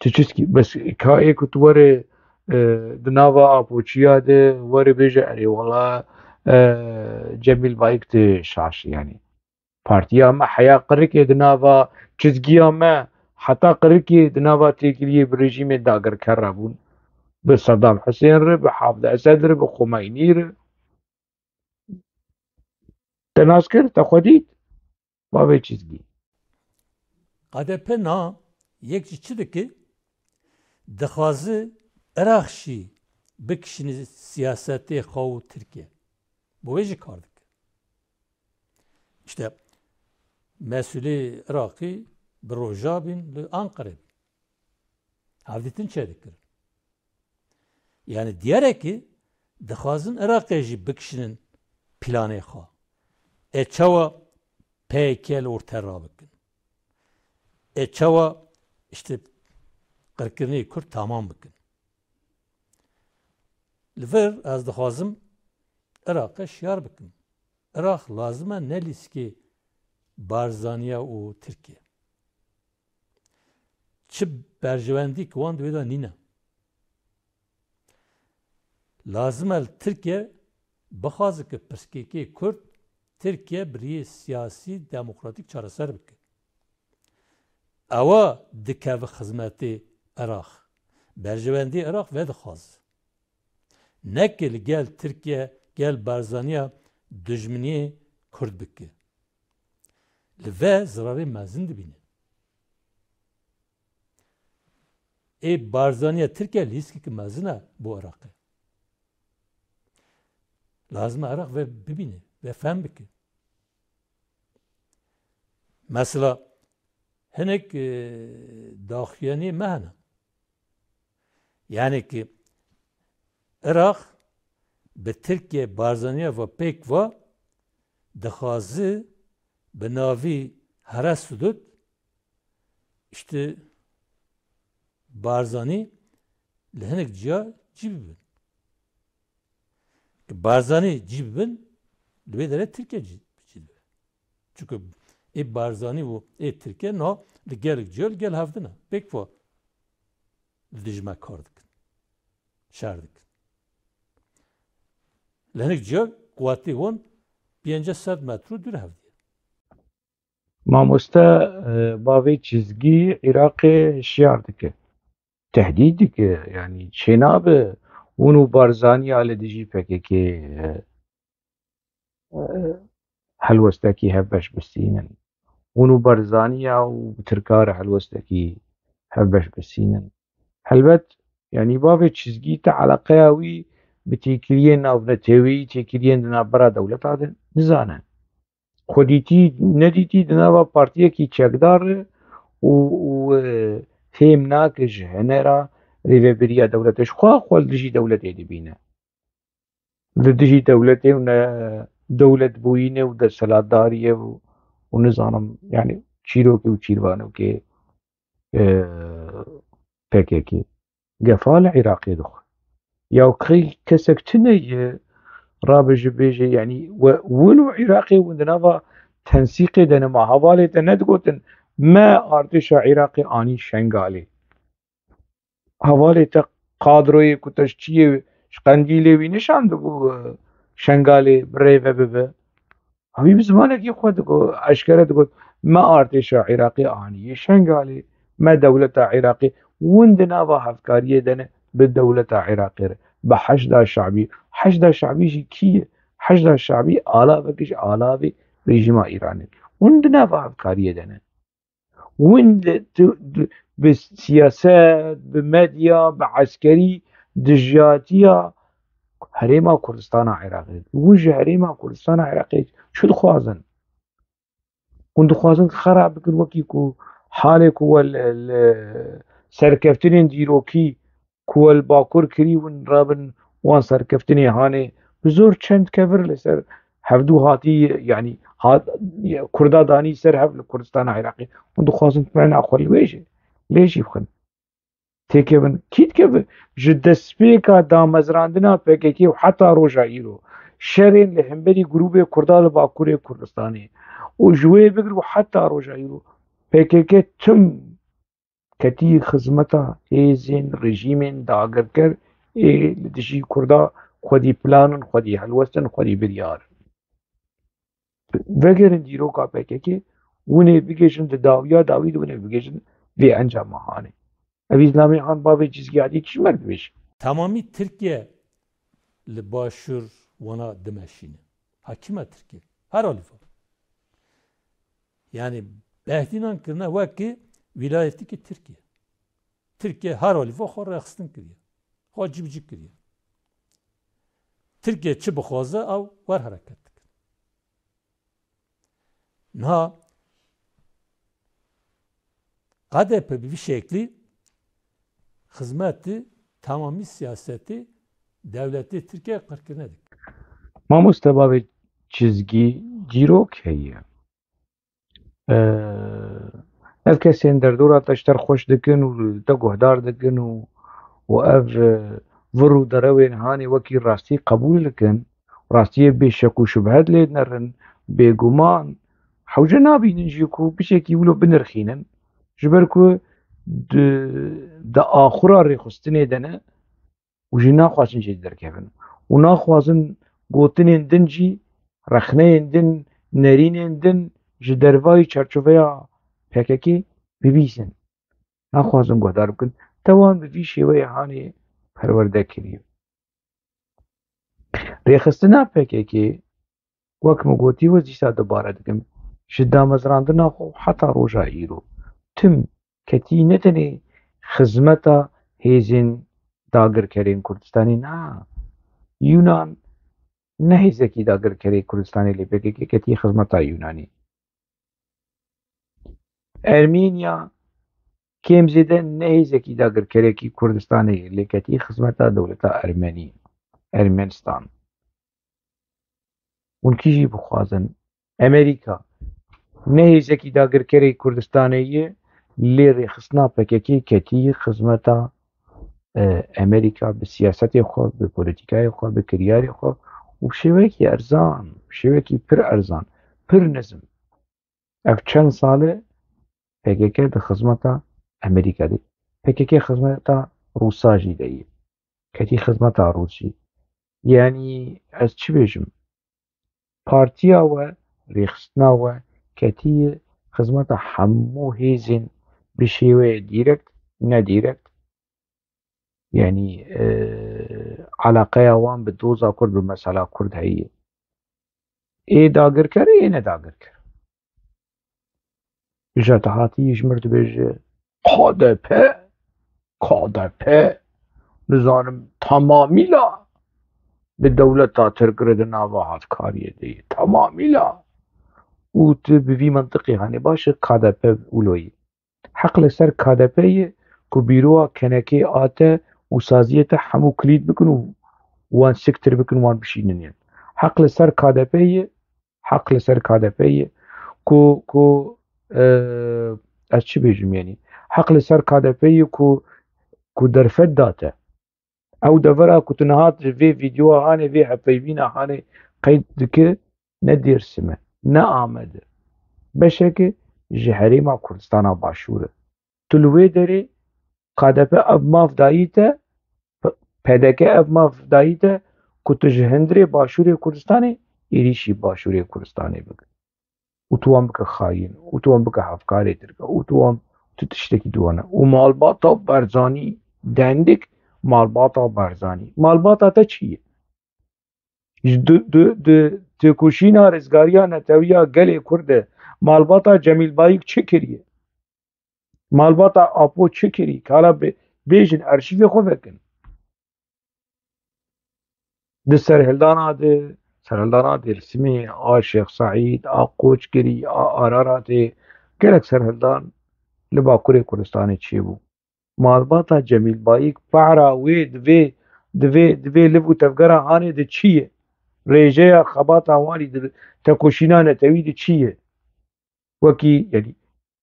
Tu çiskî, bes ka ê ku tu were, e, di nava apoçiya de were bêje, erê wala, e, Cemîl Bayik tu şaş, yani. Partiya me heya qirikê di nava çizgiya me, heta qirikê di nava têkiliyê bi rejîmê dagirker re bûn. Bi Sedam Husên re, bi Hafid Esed re, bi Xumeynî re. Te nas kir, te xwe dît. Bavê çizgî. K D P na yek ji çi dike? Dixwaze Iraq jî bikişîne siyasetê xwe û Tirkiye. Bi wê jî kar dike. İşte mesûlê Iraqî bi roja bîn li Anqere bîn. Hevdîtin çêdikirin. Yani diyar e ki dixwazin Iraqê jî bikişînin planê xwe. E çawa P Y K li orte rabikin? E çawa işte qirkirinê Kurd tamam bikin? Li vir ez dixwazim Iraqê şiyar bikim. Iraq lazim e ne lîstikê Barzaniya û Tirkiye. Çi berjewendî ki wan di wê de nîne. Lazim e li Tirkiye bixwaze ki pirsgirêkê Kurd Tirkiye bi riyê siyasî demokratîk çareser bike. Ewa dikeve xizmetê Iraq. Berjewendî Iraq vedixwaze. Ne ki li gel Tirkiye, gel Barzaniya dijminiyê Kurd bike. Li ve zirarê mezin dibîne. Ê Barzaniya Tirkiye lîstikeke mezin e bo Iraqê. Lazim e Iraq ve bibîne, ve fehm bike. Mesela hinek, e, daxuyaniyê me hene. Yani ki Iraq bi Tirkiye Barzaniya ve pêk ve dixwaze bi navî here Sudut, işte Barzanî li hinek ciya cî bibin. Barzanî cî bibin, li wê derê Tirkiye cî, cî dibe. Çunku ê Barzanî û ê Tirkiye niha li gelek ciya li gel hev din e. Pêk ve li dijî me kar dikin. Şer dikin. Li hinek ciya quwetê wan pêncî sed metro dûr hevdî ye. Mamoste, e, bavê çizgî Iraqê şiyar dike. Tehdîd dike, yanî çênabe hûn û Barzaniya li dijî P K K, e, e, helwestekî hevbeş bistînin. Hûn û Barzaniya û bi Tirka re helwestekî hevbeş bistînin. Helbet, yanî bavê çizgî te eleqeya wî bi têkiliyên navneteweyî, têkiliyên di navbera dewleta de nizane. Xwedîtî, nedîtî di nava partiyekî çekdar e û, û, e, fêm nake ji hene re rêveberiya dewletê. Ji xwe xwe li dijî dewletê dibîne. Li dijî dewletê û ne dewletbûyînê û desthilatdariyê û, û nizanim, yani çîrokê û çîrvanokê, e, P K K. Gefa li Iraqê dixwe. Ya qey kesek tune ye rabe ji bêje, yanî we win û Iraqê win di nava tensîqê de ne ma hevalê te nedigotin, me artêşa Iraqê anî Şengalê. Hevalê te kadroyê ku te ji çiyê, ji Qendîlê wî nişan dibû, e, Şengalê bi rê ve bibe. Ew ê bi zimanekî xwe digot, eşkere digot, me artêşa Iraqê anî yê Şengalê, me dewleta Iraqê, hûn di nava hevkariyê de ne bi dewleta Iraqê re, bi Heşda Şabî. Heşda Şabî jî kî ye? Heşda Şabî alavek ji alavê rejîma Îranê. Hûn di nava hevkariyê de ne. Hûn li, tu, tu, bi siyaset, bi medya, bi eskerî dijiyatiya Herêma Kurdistana Iraqê. Hûn ji Herêma Kurdistana Iraqê çi dixwazin? Hûn dixwazin xera bikin, wekî ku halê ku we li, li serkeftinên dîrokî ku we li Bakur kirî, hûn rabin wan serkeftinê hanê. Bi zor çend kevir li ser hevdû hatî, yanî hat, Kurda danî ser hev li Kurdistana Iraqê. Hûn dixwazin bimrine xwe li wê jî, lê jî bixin. Têkevin, kî dikeve? Ji destpêka damezrandina P K K û heta roja îro, şerên li hemberî grûbê Kurda li Bakurê Kurdistanê û ji wê bigir û heta roja îro, P K K tim ketî xizmeta hêzên rejîmên dagirker ê li dijî Kurda xwedî plan in, xwedî helwest in, xwedî biryar in. Vegerin dîroka P K K, hûn ê bigihîjin di dawiya dawî de hûn ê bigihîjin vê encama hanê. Ev Îslamê han bavê cizgiyatî çi mer dibêje? Tamamî Tirkiye li başûr wana dimeşîne. Hakima Tirkiye. Her alî va. Yani Behdînan kirine wekî wîlayetikî Tirkiye. Tirkiye her alî va xwe rêxistin kiriye. Xwe cibicik kiriye. Tirkiye çi bixwaze ew wer hereket dikin. Niha K D P bi vî şeklî xizmetî tamamî siyasetê dewletê Tirkiye qirkirine dike. Mamoste bavê çizgî dîrok heye. Ee, ev kesên derdora te ji te re xweş dikin û te guhdar dikin û, û ev, e, vir û derewên hanê wekî rastî qebûl dikin, rastiyê bê şek û şubhet lê dinerin, bêguman, hewce nabînin jî ku bişekî wilo binirxînin, ji ber ku di, di axura rêxistinê de ne, û jî naxwazin jê derkevin û naxwazin gotinên din jî, rexneyên din, nerînên din ji dervayî çarçoveya P K K bibîsin. Naxwazin guhdar bikin. Te wan bi vî şêweyê hanê perwerde kiriye. Rêxistina P K K, wek min gotî, we dîsa dubare dikim, ji damezrandina xwe heta roja îro tim ketî ne tenê xizmeta hêzên dagirkerên Kurdistanê, na. Yunan ne hêzekî dagirkerê Kurdistanê lê P K K ketî xizmeta Yunanê. Ermênya kêm zêde ne hêzekî dagirkerekî Kurdistanê ye, lê ketî xizmeta dewleta Ermenî, Ermenistan. Hûn kî jî bixwazin, Amerîka ne hêzekî dagirkerê Kurdistanê ye, lê rêxistina P K K ketî xizmeta, e, Amerîka bi siyasetê xwe, bi polîtîkayê xwe, bi kiryarê xwe û bi şêwekî erzan, bi şêwekî pir erzan, pir nizm. Ev çend sal e P K K di xizmeta Amerîka de. P K K xizmeta Rûsa jî de ye. Ketî xizmeta Rûs jî. Yanî ez çi bêjim? Partiya we, rêxistina we ketî xizmeta hemû hêzên bi şêweyê dîrekt, nedîrekt. Yanî, e, eleqeya wan bi doza Kurd, bi mesela Kurd heye. Ê dagirker, ê nedagirker. Ji te hatî ji mir dibêje, K D P, K D P, nizanim, tamamîla bi dewleta Tirk re di nava hatkariyê de ye. Tamamîla. Û tu bi vî mintiqê hanê, baş e, K D P wilo ye. Heq li ser K D P ye ku bîroya kenekê ate û saziyê te hemû kilît bikin û wan siktir bikin, wan bişînin yên. Heq li ser K D P ye, heq li ser K D P ye ku, ku, e, ez çi bêjim, yanî heq li ser K D P ye ku, ku derfet date. Ew devera ku tu niha ji vê vîdeoya hanê, vê hevpeyvîna hanê qeyd dike, ne Dêrsim e, ne Amed e. Beşeke ji Herêma Kurdistana Başûr e. Tu li wê derê K D P ev maf dayî te, P D K ev maf dayî te ku tu ji hundirê Başûrê Kurdistanê êrîşî Başûrê Kurdistanê bike. Û tu wan bike xayîn, û tu wan bike hevkarê Tirk, û tu wan, tu tiştekî di wan e. Û malbata Barzanî, dendik malbata Barzanî. Malbata te çi ye? Ji du, du, du, têkoşîna rizgariya netewiya gelê Kurd de malbata Cemîl Bayik çi kiriye? Malbata Apo çi kirî? Kala bê-, bêjin, arşîvê xwe vekin. Di serhildana de, serhildana Dêrsimê, a Şêx Seîd, a Qoçgirî, a Araratê, gelek serhildan li Bakurê Kurdistanê çêbû. Malbata Cemîl Bayik, para wê di vê, di vê, di vê liv û tevgera hanê de çi ye? Rêjeya xebata wan î di tekoşîna netewî de çi ye? Wekî, yanî,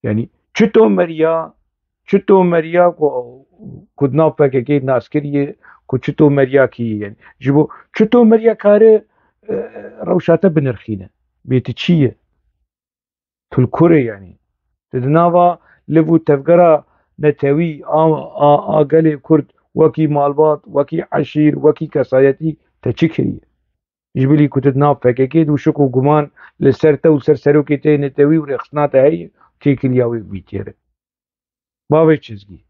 yanî çito meriya, çito meriya ku, ku di nav P K K nas kiriye, ku çito meriya kî ye, yanî ji bo çito meriya kare, e, rewşa te binirxîne. Bê tu çi ye? Tu li kurê, yanî. Tu di nava liv û tevgera netewî a, a, a gelê Kurd wekî malbat, wekî eşîr, wekî kesayetî te çi kiriye? Ji bilî ku tu di nav P K K de û şik û guman li ser te û ser serokê te yê netewî û rêxistina te heye, têkiliya wê bîtêre. Bavê çizgî.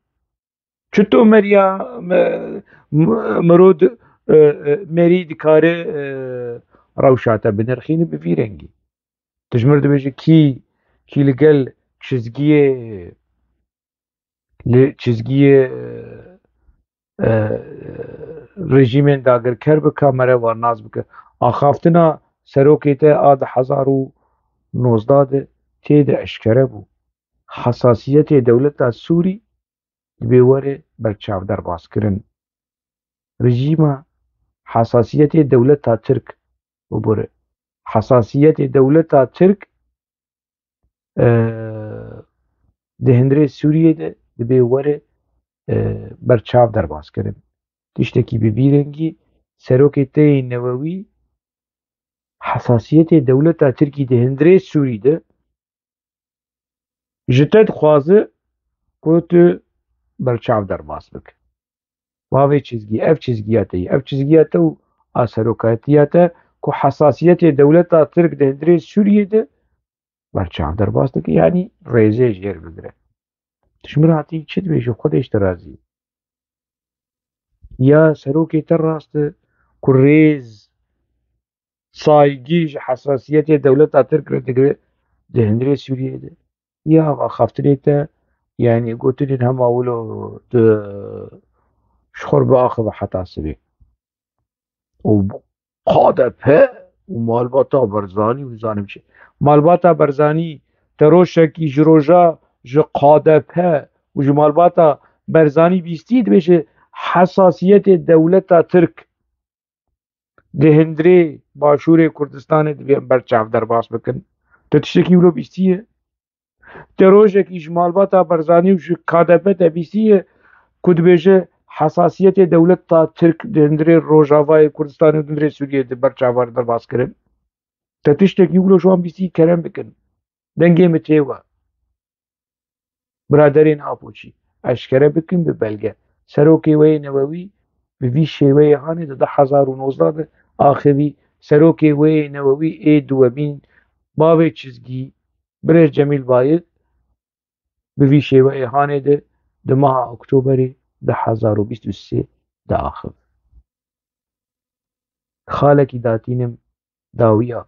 Çito meriya me-, m-, mirod, e, e, merî dikare, e, rewşa te binirxîne bi vî rengî. Tu ji mir dibêje kî, kî li gel çizgiyê, li çizgiyê, e, e, rejîmên dagirker bi kamere wan nas bike. Axaftina serokê te a du hezar û nozdeh de tê de eşkere bû. Hesasiyetê dewleta Sûrî dibê were berçav derbas kirin. Rejîma hesasiyetê dewleta Tirk bibûre. Hesasiyetê dewleta Tirk, e, di hundirê Sûriyê de dibê were, e, berçav derbas kirin. Tiştekî bi vî rengî serokê te yê newewî hesasiyetê dewleta Tirkî di hundirê Sûrî de ji te dixwaze ku tu berçav derbas bike. Bavê çizgî, ev çizgiya te ye. Ev çizgiya te û a serokatiya te ku hesasiyetê dewleta Tirk di hundirê Sûriyê de berçav derbas dike, yanî rêzê jêr bigire. Tu ji min re hatî çi dibêjî? Xwedê ji te razî. Ya serokê te rast e ku rêz, saygî ji hesasiyetê dewleta Tirk re digire di hundirê Sûriyê de. Ya axaftinê te, yanî gotinên hema wilo di ji xwe re biaxive heta sibê. Û K D P û malbata Barzanî û nizanim çi. Malbata Barzanî te rojekî ji roja ji K D P û ji malbata Barzanî bîstî dibêje hesasiyetê dewleta Tirk di hundirê Başûrê Kurdistanê divê em berçav derbas bikin. Tu tiştekî wilo bîstiye? Te rojekî ji malbata Barzanî û ji K D P te bîstiye ku dibêje hesasiyetê dewleta Tirk di hundirê Rojavayê Kurdistanê û di hundirê Sûriyê di berçavan derbas kirin? Te tiştekî wilo ji wan bîstî? Kerem bikin. Dengê min tê we. Biraderên Apoçî, eşkere bikin bi belge. Serokê we yê newewî bi vî şêweyê hanê di du hezar û nozdeh de axivî. Serokê we yê newewî ê duwemîn, bavê çizgî, birêz Cemîl Bayik, bi vî şêweyê hanê de di meha Oktoberê du hezar û bîst û sê de axiv. Xalekî datînim dawiya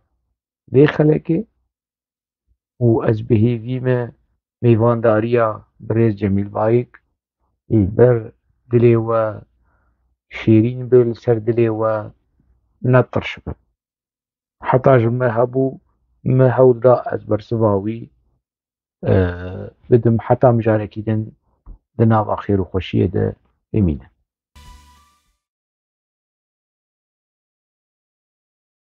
vê xelekê û ez bi hêvî me mêvandariya birêz Cemîl Bayik li ber dilê we şêrîn be, li ser dilê we netirşibe. Heta ji me hebû, me hewl da ez bersiva wî, e, bidim, heta mijarekî din di nava xêr û xweşiyê de bimînin.